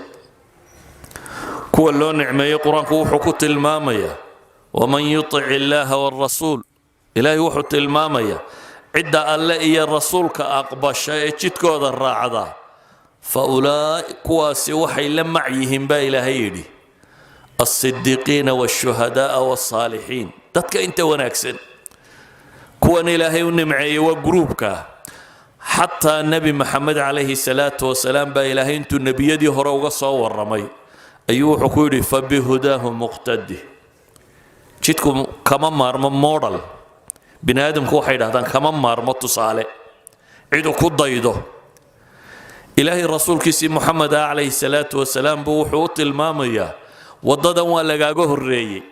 Kuwa loo nicmeeyey Qur-aanku wuxuu ku tilmaamayaa: "Waman yutic illaaha waalrasuul." Ilaahay wuxuu tilmaamayaa cidda Alle iyo rasuulka aqbasha ee jidkooda raacda, fa ulaa kuwaasi waxay la mac yihiin, baa Ilaahay yidhi, alsidiiqiina waashuhadaaa waalsaalixiin, dadka inta wanaagsan. Kuwan Ilaahay u nimceeyey waa guruubka. Xataa Nebi Maxamed calayhi salaatu wasalaam baa Ilaahay intuu nebiyadii hore uga soo warramay ayuu wuxuu ku yidhi: "Fabihudaahu muqtadi." Jidku kama maarmo model. Bini aadamku waxay dhahdaan kama maarmo tusaale, cidu ku daydo. Ilaahay rasuulkiisii Moxamed ah calayhi salaatu wasalaam buu wuxuu u tilmaamayaa: waddadan waa lagaaga horreeyey,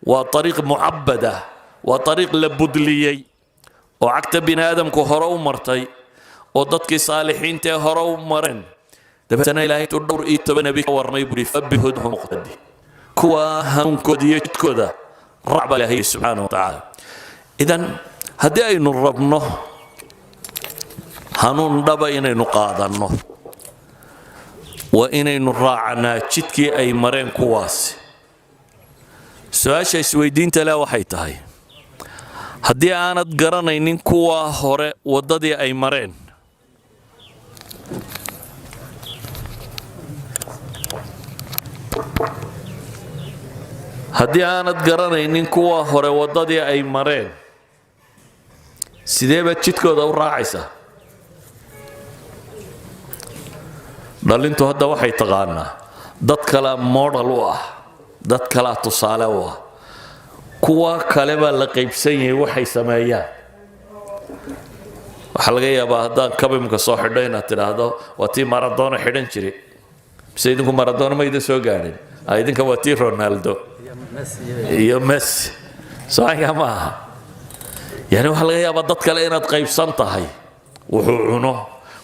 waa ariiq mucabad ah, waa ariiq la budliyey oo cagta bini aadamku hore u martay oo dadkii saalixiinta ee hore u mareen. Dabeetana Ilahay intuu dhowr iyo toban nebi ka warramay buu yidhi: "Fabihudahum muqtadi." Kuwa hanuunkooda iyo jidkooda raac, baa Ilaahay subxaana wa tacaala. Idan haddii aynu rabno hanuun dhaba inaynu qaadanno, waa inaynu raacnaa jidkii ay mareen kuwaasi. Su-aasha isweydiinta leh waxay tahay: haddii aanad garanaynin kuwaa hore waddadii ay mareen, haddii aanad garanaynin kuwa hore waddadii ay mareen, sidee baad jidkooda u raacaysaa? Dhalintu hadda waxay taqaanaa dad kalea model u ah, dad kalea tusaale u ah, kuwa kale baa la qaybsan yahay waxay sameeyaan. Waxaa laga yaabaa haddaan kabimka soo xidho inaad tidhaahdo, "Waa tii Maradona xidhan jiray." Mise idinku Maradona ma idin soo gaadhin? Idinka waa tii Ronaldo iyo Messi soaga ma aha. Yani waxaa laga yaabaa dad kale inaad qaybsan tahay, wuxuu cuno,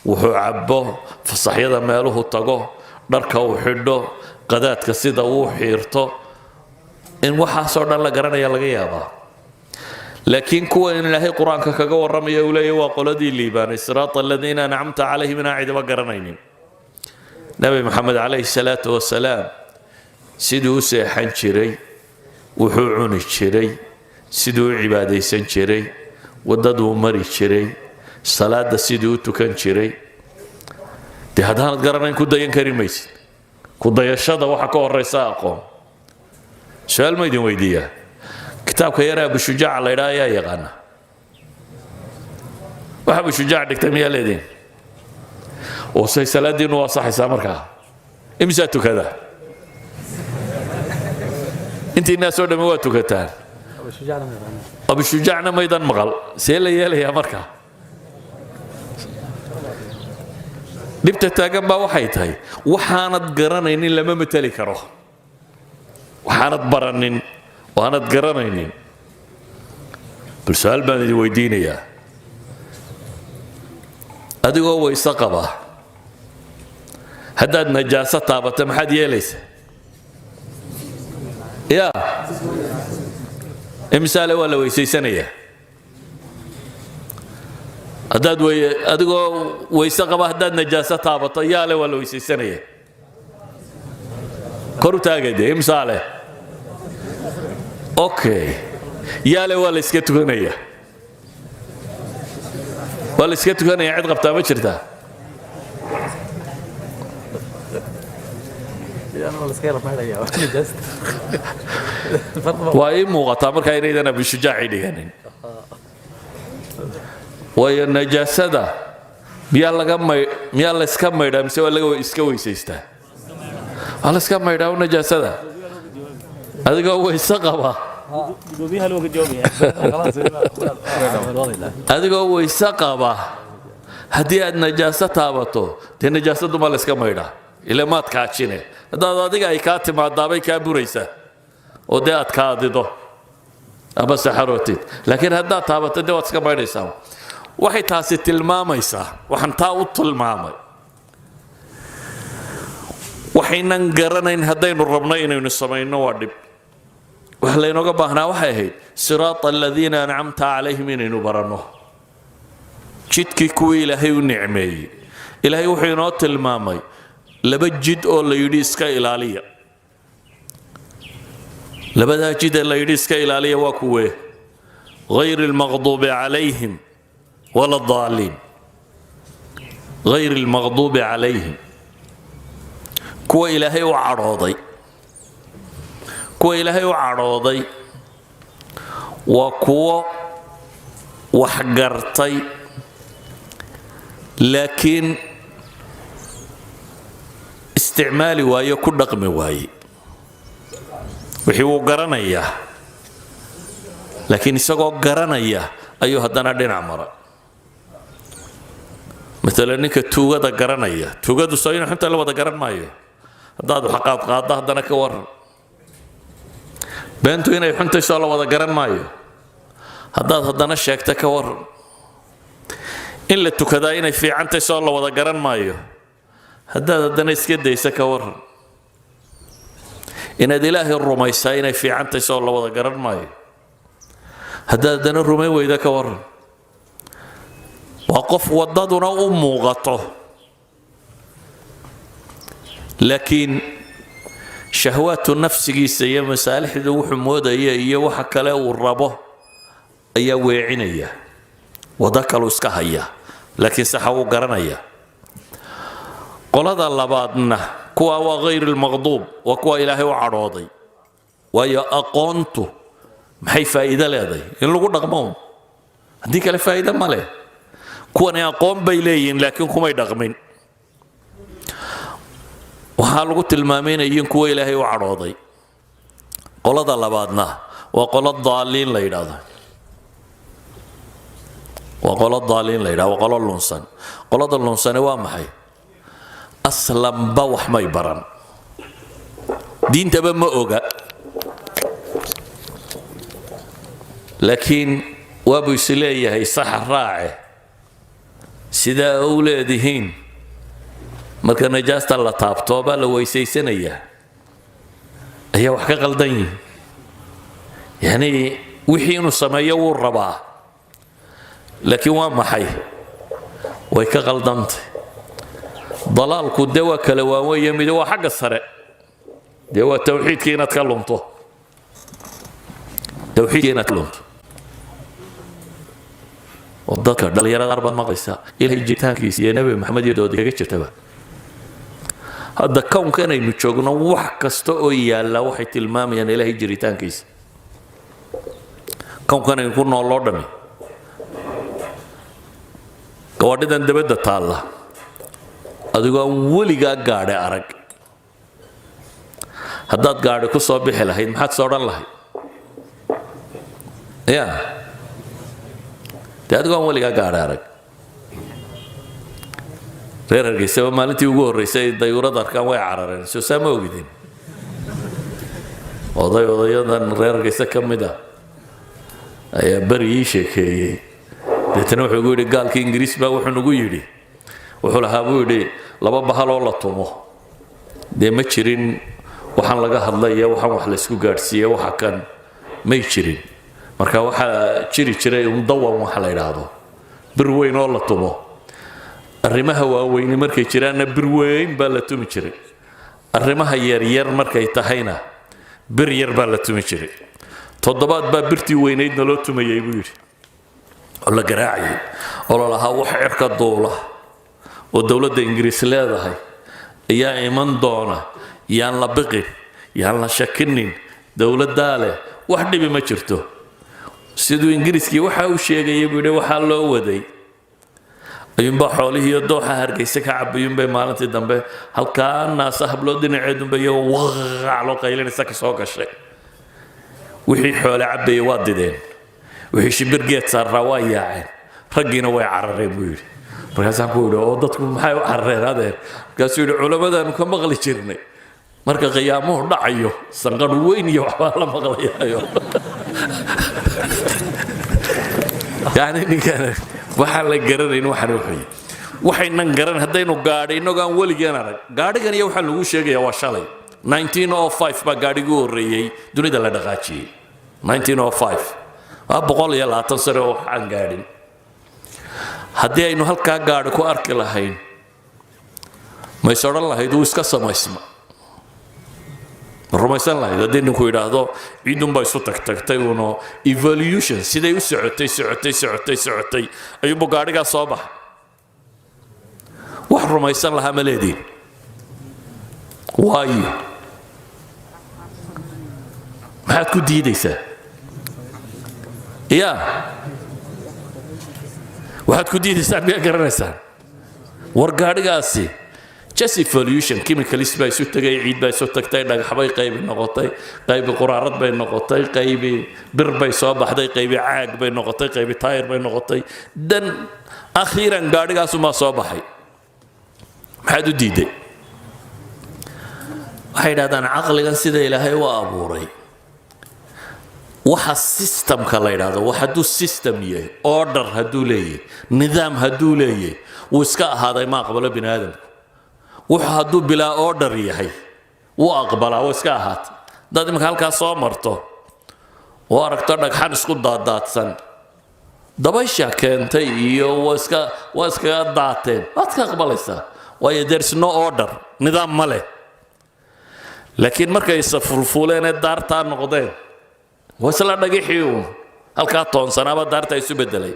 wuxuu cabbo, fasaxyada meeluhu tago, dharka uu xidho, qadaadka sida uu xiirto, in waxaasoo dhan la garanaya laga yaabaa. Laakiin kuwa in Ilaahay Qur-aanka kaga warramaya uu leeyahy waa qoladii liibaanay, صراط الذين أنعمت عليهم, inaan cidiba garanaynin. Nabi Maxamed calayhi salaatu wasalaam siduu u seexan jiray, wuxuu cuni jiray, siduu u cibaadaysan jiray, waddaduu mari jiray, salaada siduu u tukan jiray, dee haddaanad garanayn ku dayan kari maysid. Ku dayashada waxa ka horaysa aqoon. Su-aal ma idin weydiiyaa? Kitaabka yare Abushujaaca la ydhaa ayaa yaqaana? Wax Abushujaac dhigtay miyaa leediin? Oo say salaadiinnu waa saxaysaa markaa? Imisaa tukada? Intiinaasoo dhammi waa tukataan, Abushujaacna maydan maqal. See la yeelayaa markaa? Dhibta taagan baa waxay tahay, waxaanad garanaynin lama mateli karo. Waxaanad baranin oo aanad garanaynin. Bal su-aal baan idin weydiinayaa: adigoo wayse qaba haddaad najaaso taabato, maxaad yeelaysaa? Ya imisaale waa la weysaysanayaa? Haddaad adigoo wayse qaba haddaad najaaso taabato, yaale waa la weysaysanaya? Kor u taagade, imisaale? Okay, yaale waa la iska tukanaya? Waa la iska tukanaya. Cid qabtaa ma jirtaa? Waa ii muuqataa markaa inaydan Abishujaaci dhiganin, waayo najaasada miyaa laga may miyaa la iska maydhaa mise waa laga iska weysaystaa? Waa la iska maydhaa najaasada adigoo weyse qaba. Adigoo weyse qaba haddii aad najaaso taabato, dee najaasadu ma la iska maydhaa? Ila maad kaajine. Haddaad adiga ay kaa timaadaabay kaa buraysaa oo dee aad kaadido ama saxarootid, laakiin haddaad taabato, dee waad iska maydhaysaa. Waxay taasi tilmaamaysaa, waxaan taa u tilmaamay, waxaynan garanayn haddaynu rabno inaynu samayno waa dhib. Waxa laynooga baahnaa waxay ahayd صراط الذين أنعمت عليهم inaynu baranno, jidkii kuwii Ilaahay u nicmeeyey. Ilaahay wuxuu inoo tilmaamay laba jid oo la yidhi iska ilaaliya. Labadaa jid ee la yidhi iska ilaaliya waa kuwee? غير المغضوب عليهم ولا الضالين. غير المغضوب عليهم, kuwa Ilaahay u cadhooday. Kuwa Ilaahay u cadhooday waa kuwo wax gartay laakiin isticmaali waaye, ku dhaqmi waaye. Wixii wuu garanayaa, laakiin isagoo garanaya ayuu haddana dhinac mara. Maalan ninka tuugada garanaya, tuugadu soo inuu xunta la wada garan maayo? Haddaad wax qaadqaaddo haddana ka waran? Beentu inay xuntay soo la wada garan maayo? Haddaad haddana sheegta ka waran? In la tukadaa inay fiicantay soo la wada garan maayo? Haddaad haddana iska daysa ka waran? Inaad Ilaahay rumaysaa inay fiicantay soo la wada garan maayo? Haddaad haddana rumayn weyda ka waran? Waa qof waddaduna u muuqato, laakiin shahwaatu nafsigiisa iyo masaalixdu wuxuu moodaya iyo waxa kale uu rabo ayaa weecinaya, waddo kaluu iska haya, laakiin saxa wuu garanaya. Qolada labaadna kuwa waa غير المغضوب, waa kuwa Ilaahay u cadhooday. Waayo aqoontu maxay faa'iido leedahay? In lagu dhaqmo un. Haddii kale faa'iido ma leh. Kuwani aqoon bay leeyihiin laakiin kumay dhaqmin. Waxaa lagu tilmaamay inay yihiin kuwa Ilaahay u cadhooday. Qolada labaadna waa qolo daaliin la yidhaahdo, waa qolo daaliin la yidhahdo, waa qolo lunsan. Qolada lunsani waa maxay? Aslanba wax may baran, diintaba ma oga, laakiin waabuu is leeyahay saxa raace. Sidaa u leedihiin marka najaasta la taabto baa la weysaysanayaa ayaa wax ka qaldan yihin. Yacni wixii inuu sameeyo wuu rabaa, laakiin waa maxay? Way ka qaldantay. Dalaalku dee waa kala waaweeye. Midi waa xagga sare, dee waa tawxiidkii inaad ka lunto, tawxiidkii inaad ka lunto. Oo dadka dhalinyarada qaar baad maqlaysaa Ilahay jiritaankiisa iyo Nebi Maxamed iyo doodi kaga jirtaba. Hadda kownkan aynu joogno wax kasta oo yaalla waxay tilmaamayaan Ilaahay jiritaankiisa. Kownkan aynu ku nool oo dhami, gawaadhidan dabadda taalla, adigoo aan weligaa gaadhi arag, haddaad gaadhi ku soo bixi lahayd, maxaad soo odhan lahayd? Ya dee, adigoo aan weligaa gaadhi arag. Reer Hargeysaba maalintii ugu horreysay ay dayuurad arkaan way carareen, soo saa ma ogidin? Oday odayadan reer Hargeysa ka mid ah ayaa beri ii sheekeeyey. Deetana wuxuu igu yidhi, gaalkii Ingiriis baa wuxuu nagu yidhi, wuxuu lahaa buu yidhi, laba bahaloo la tumo dee ma jirin. Waxaan laga hadlaya, waxaan wax laysku gaadhsiiye, waxa kan may jirin. Marka waxaa jiri jiray undawan waxa la yidhaahdo, bir weyn oo la tumo. Arrimaha waaweyni markay jiraanna bir weyn baa la tumi jiray, arrimaha yaryar markay tahayna bir yar baa la tumi jiray. Toddobaad baa birtii weynaydna loo tumayay buu yidhi, oo la garaacayay, oo la lahaa wax cirka duula oo dowladda Ingiriis leedahay ayaa iman doona, yaan la biqin, yaan la shakinin, dowladdaa leh, wax dhibi ma jirto. Siduu Ingiriiskii waxa uu sheegayay buu yidhi, waxaa loo waday ayuunbaa xoolihii iyo dooxa Hargeysa ka cabayuunbay maalintii dambe halkaa naasa hablood dhinaceedunba iyagoo waqac loo qaylinaysa ka soo gashay. Wixii xoole cabayay waa dideen, wixii shimbir geed saaraa waa yaaceen, raggiina way carareen buu yidhi. Markaasaan ku yidhi, oo dadku maxay u carareen, adeer? Markaasuu yidhi, culamadaanu ka maqli jirnay marka qiyaamuhu dhacayo sanqadh weyn iyo waxbaa la maqlayaayo. Yani ninkan waxaan la garanayn, waxaan wuxuu waxaynan garan haddaynu gaadhi innagoo aan weligeen arag gaadhigan iyo waxaa lagu sheegaya waa shalay. 1905 baa gaadhigii horreeyey dunida la dhaqaajiyey. 1905 waa 120 sano oo waxaan gaadhin. Haddii aynu halkaa gaadhi ku arki lahayn, mays odhan lahayd wuu iska samaysma? Ma rumaysan lahayd haddii ninku yidhaahdo ciidunbaa isu tagtagtay uno evolution siday u socotay socotay socotay socotay ayuunbu gaadhigaa soo baxa? Wax rumaysan lahaa ma leediin? Waayo, maxaad ku diidaysaa? Ya, waxaad ku diidaysaan miyaa garanaysaan? War gaadhigaasi just evolution, chemicals baa isu tegay, ciid baa isu tagtay, dhagax bay qaybi noqotay, qaybi quraarad bay noqotay, qaybi bir bay soo baxday, qaybi caag bay noqotay, qaybi taayir bay noqotay, dan akhiiran gaadhigaasumaa soo baxay. Maxaad u diiday? Waxay yidhahdaan caqligan sida Ilaahay u abuuray, waxa systemka la yidhahdo, wax hadduu system yahay, order hadduu leeyahay, nidaam hadduu leeyahay, wuu iska ahaaday, ma aqbalo bini aadamku. Wuxuu hadduu bilaa order yahay, wuu aqbalaa, wuu iska ahaatay. Haddaad iminka halkaa soo marto oo aragto dhagxan isku daadaadsan, dabaysha keentay iyo waa iskaga daateen, waad iska aqbalaysaa, waayo there is no order, nidaam ma leh. Laakiin markay isafulfuuleen ee daartaa noqdeen, waa isla dhagixii uun halkaa toonsanaaba daartaa isu bedelay,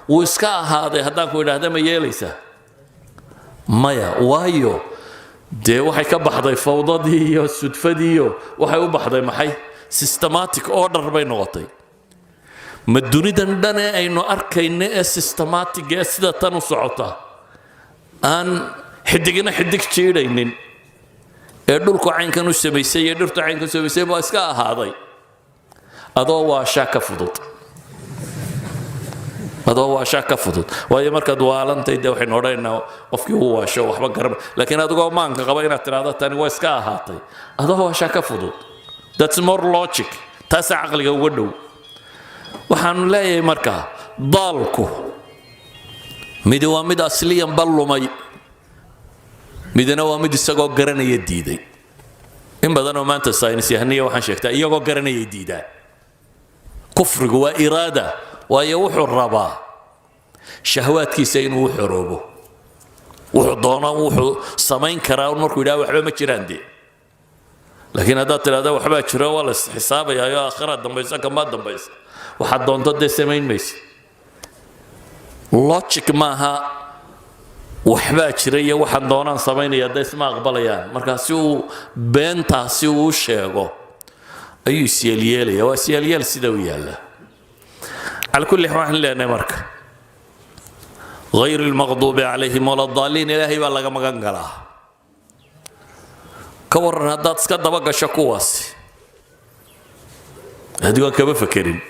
wuu iska ahaaday haddaan ku idhaahda, ma yeelaysaa? Maya. Waayo, dee waxay ka baxday fawdadii iyo sudfadii iyo waxay u baxday maxay? Systematic order bay noqotay. Ma dunidan dhane aynu arkayno ee systematic ee sida tan u socota, aan xidigna xidig jiidhaynin, Ee dhulku caynkan u samaysay iyo dhirtu caynkan u samaysay baa iska ahaaday. Adoo waashaa ka fudud, adoo waashaa ka fudud. Waayo, markaad waalantay dee waxaynu odhanaynaa qofkii uu waasho, waxba garama. Laakiin adigoo maanka qaba inaad tidhaahdo tani waa iska ahaatay, adoo waashaa ka fudud. That's more logic, taasaa caqliga uga dhow. Waxaanu leeyahay markaa, daalku midi waa mid asliyan ba lumay, midna waa mid isagoo garanaya diiday. In badanoo maanta saynis yahaniya waxaan sheegtaa iyagoo garanayay diidaan. Kufrigu waa iraada, waayo wuxuu rabaa shahwaadkiisa inuu u xoroobo. Wuxuu doono wuxuu samayn karaa markuu yidhaha waxba ma jiraan dee. Laakiin haddaad tidhahda waxbaa jiro, waa la isxisaabayaa, aakhiraad dambaysa, kamaa dambaysa, waxaad doonto dee samayn maysa. Logic maaha waxbaa jira iyo waxaan doonaan samaynaya dee isma aqbalayaan. Marka si uu beentaasi uu sheego ayuu isyeelyeelaya. Waa isyeelyeel sida u yaalla. Cala kulli xaal, waxaan leenahay marka غير المغضوب عليهم ولا الضالين, ilaahay baa laga magan galaa. Ka waran haddaad iska daba gasho kuwaasi adigoon kama fekerin?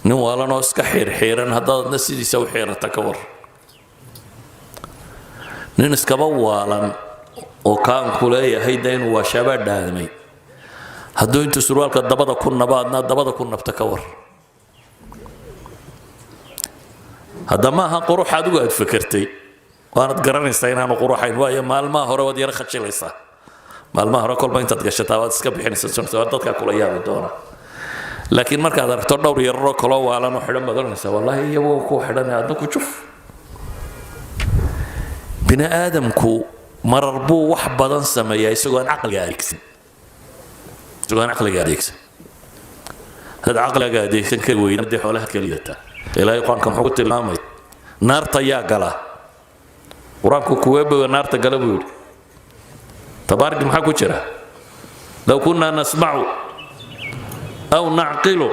Nin waalanoo iska xiirxiiran haddaadna sidiisa u xiirata, ka waran? Nin iskaba waalan oo kaanku leeyahay de inuu waashaabaa dhaadmay, hadduu intuu surwaalka dabada ku nabo adna dabada ku nabta, ka war? Hadda maaha qurux adigu aad fekertay, waanad garanaysaa inaanu quruxayn. Waayo, maalmaha hore waad yaro khajilaysaa. Maalmaha hore kolba intaad gashataa waad iska bixinaysaa, sunta waa dadkaa kula yaabi doona. Laakiin markaad aragto dhowr yararoo kaloo waalan oo xidhan baad oranaysaa, wallaahi iyagoo ku xidhan adna ku juf. Bini aadamku marar buu wax badan sameeyaa isagoo aan caqliga adeegsan, isagoo aan caqliga adeegsan. Haddaad caqliga adeegsan kari weyda, dee xoolaha keliyataa. Ilaahay Qur-aanka muxuu ku tilmaamay? Naarta yaa gala? Qur-aanku kuweeba naarta gala buu yidhi? Tabaarik maxaa ku jira? لو كنا نسمع أو نعقل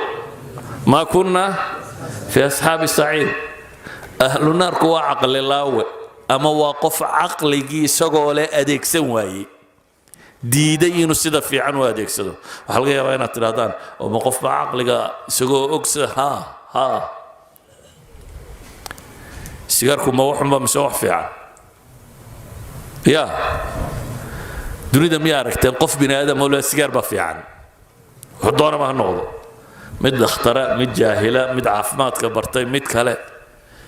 ما كنا في أصحاب السعير. Ahlu naarku waa caqli laawe, ama waa qof caqligii isagoo leh adeegsan waayey, diiday inuu sida fiican u adeegsado. Waxaa laga yaabaa inaad tidhahdaan, ma qof baa caqliga isagoo og sida ha ha Sigaarku ma waxunba mise wax fiican? Ya dunida miyaa aragteen qof bini aadam oo leh sigaar baa fiican? Wuxuu doonaba ha noqdo, mid dhakhtara, mid jaahila, mid caafimaadka bartay, mid kale.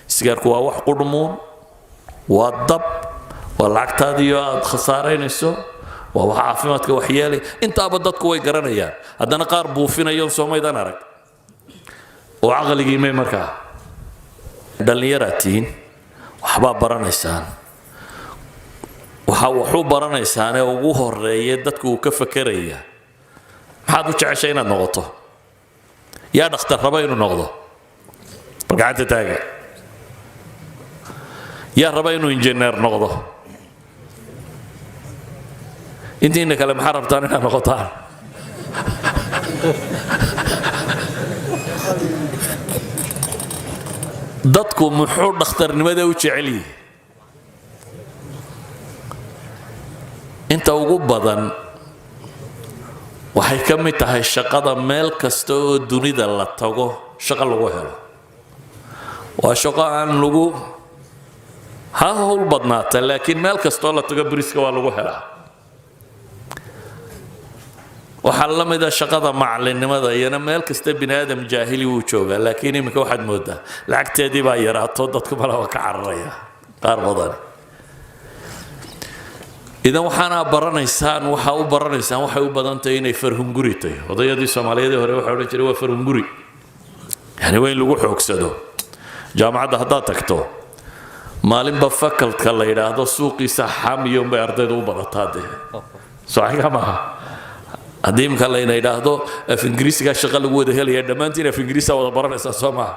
Sigaarku waa wax qudhmuun, waa dab, waa lacagtaadiyo aad khasaaraynayso, waa wax caafimaadka wax yeelay. Intaaba dadku way garanayaan, haddana qaar buufinayo soomaydan arag oo caqligii may. Markaa dhallinyaraad tihiin, waxbaa baranaysaan. Waxa waxu baranaysaanee ugu horeeya dadku uu ka fakeraya, maxaad u jeceshay inaad noqoto? Yaa dhakhtar raba inuu noqdo? Bal gacanta taaga. Yaa raba inuu injineer noqdo? Intiina kale maxaa rabtaan inaad noqotaan? Dadku muxuu dhakhtarnimada u jecel yihi? Inta ugu badan waxay ka mid tahay shaqada meel kasta oo dunida la tago shaqo lagu helo. Waa shaqo aan lagu ha hawl badnaata, laakiin meel kastoo la tago bariska waa lagu helaa. Waxaa la mida shaqada macallinnimada, iyana meel kasta bini aadam jaahili wuu joogaa. Laakiin iminka waxaad moodaa lacagteedii baa yaraato, dadku mala waa ka cararaya qaar badan. Idan waxaana baranaysaan, waxaa u baranaysaan, waxay u badan tahay inay farhunguri tahay. Odayadii Soomaaliyeed hore waxay odhan jireen waa farhunguri, yani waa in lagu xoogsado. Jaamacadda haddaad tagto, maalinba facultyka la yidhaahdo suuqiisa xaamiyon bay ardaydu u badataa dee. Socaga maaha? Haddii imika layna yidhaahdo af Ingiriisigaa shaqa lagu wada helaya, dhammaantiin af Ingiriisa wada baranaysaa, soo maaha?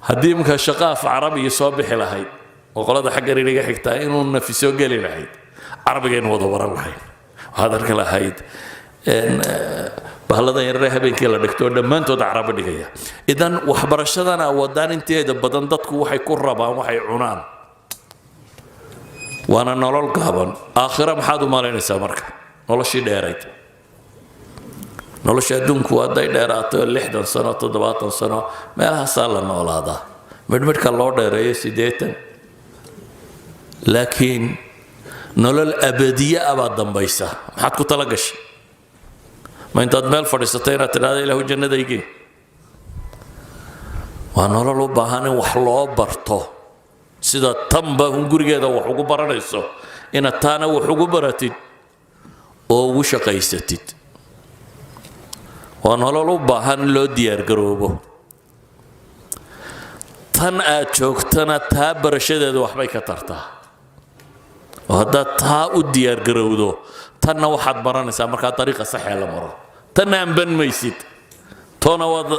Haddii imika shaqa af Carabiga soo bixi lahayd oo qolada xaggan inaga xigtaa inuu nafisoo geli lahayd, Carabigaynu wada baran lahayn. Waxaad arki lahayd bahalladan yarare habeenkii la dhigto dhammaantood Carabi dhigaya. Idan waxbarashadana wadaan inteeda badan dadku waxay ku rabaan waxay cunaan. Waana nolol gaaban. Aakhira maxaad u malaynaysaa marka? Noloshii dheerayd, nolosha adduunku hadday dheeraato 60 sano, 70 sano meelahaasaa la noolaadaa, midhmidhka loo dheereeyo 80, laakiin nolol abadiye ah baad dambaysa. Maxaad ku tala gashay? Ma intaad meel fadhiisatay inaad tidhahda, "Ilaahu jannadaygee"? Waa nolol u baahan in wax loo barto. Sida tanba hungurigeeda wax ugu baranayso, inaad taana wax ugu baratid oo ugu shaqaysatid. Waa nolol u baahan in loo diyaargaroobo. Tan aad joogtana taa barashadeedu waxbay ka tartaa, oo haddaad taa u diyaargarowdo, tanna waxaad baranaysaa markaa dariiqa saxee la maro. Tanna amban maysid, toona waad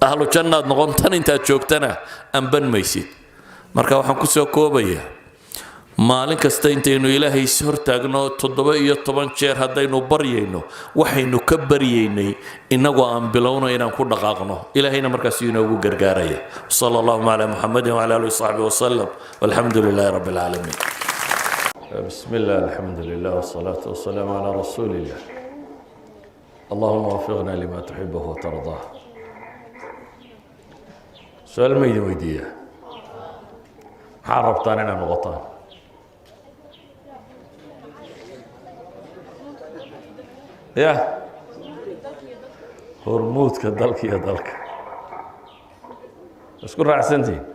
ahlu jannaad noqon. Tan intaad joogtana amban maysid. Marka waxaan kusoo koobayaa, maalin kasta intaynu Ilaahay is hortaagno 17 jeer haddaynu baryayno, waxaynu ka baryaynay innagoo aan bilowno inaan ku dhaqaaqno. Ilaahayna markaas inoogu gargaaraya. Sala allahuma calaa Muxamedin wcala alihi wasaxbi wasalam, walxamdu lilaahi rabbi alcaalamiin. بسم الله، الحمد لله، والصلاة والسلام على رسول الله. اللهم وفقنا لما تحبه وترضاه. Su-aal ma idin weydiiyaa? Maxaa rabtaan inaad noqotaan? Ya hormuudka dalka iyo dalka isku raacsantihiin.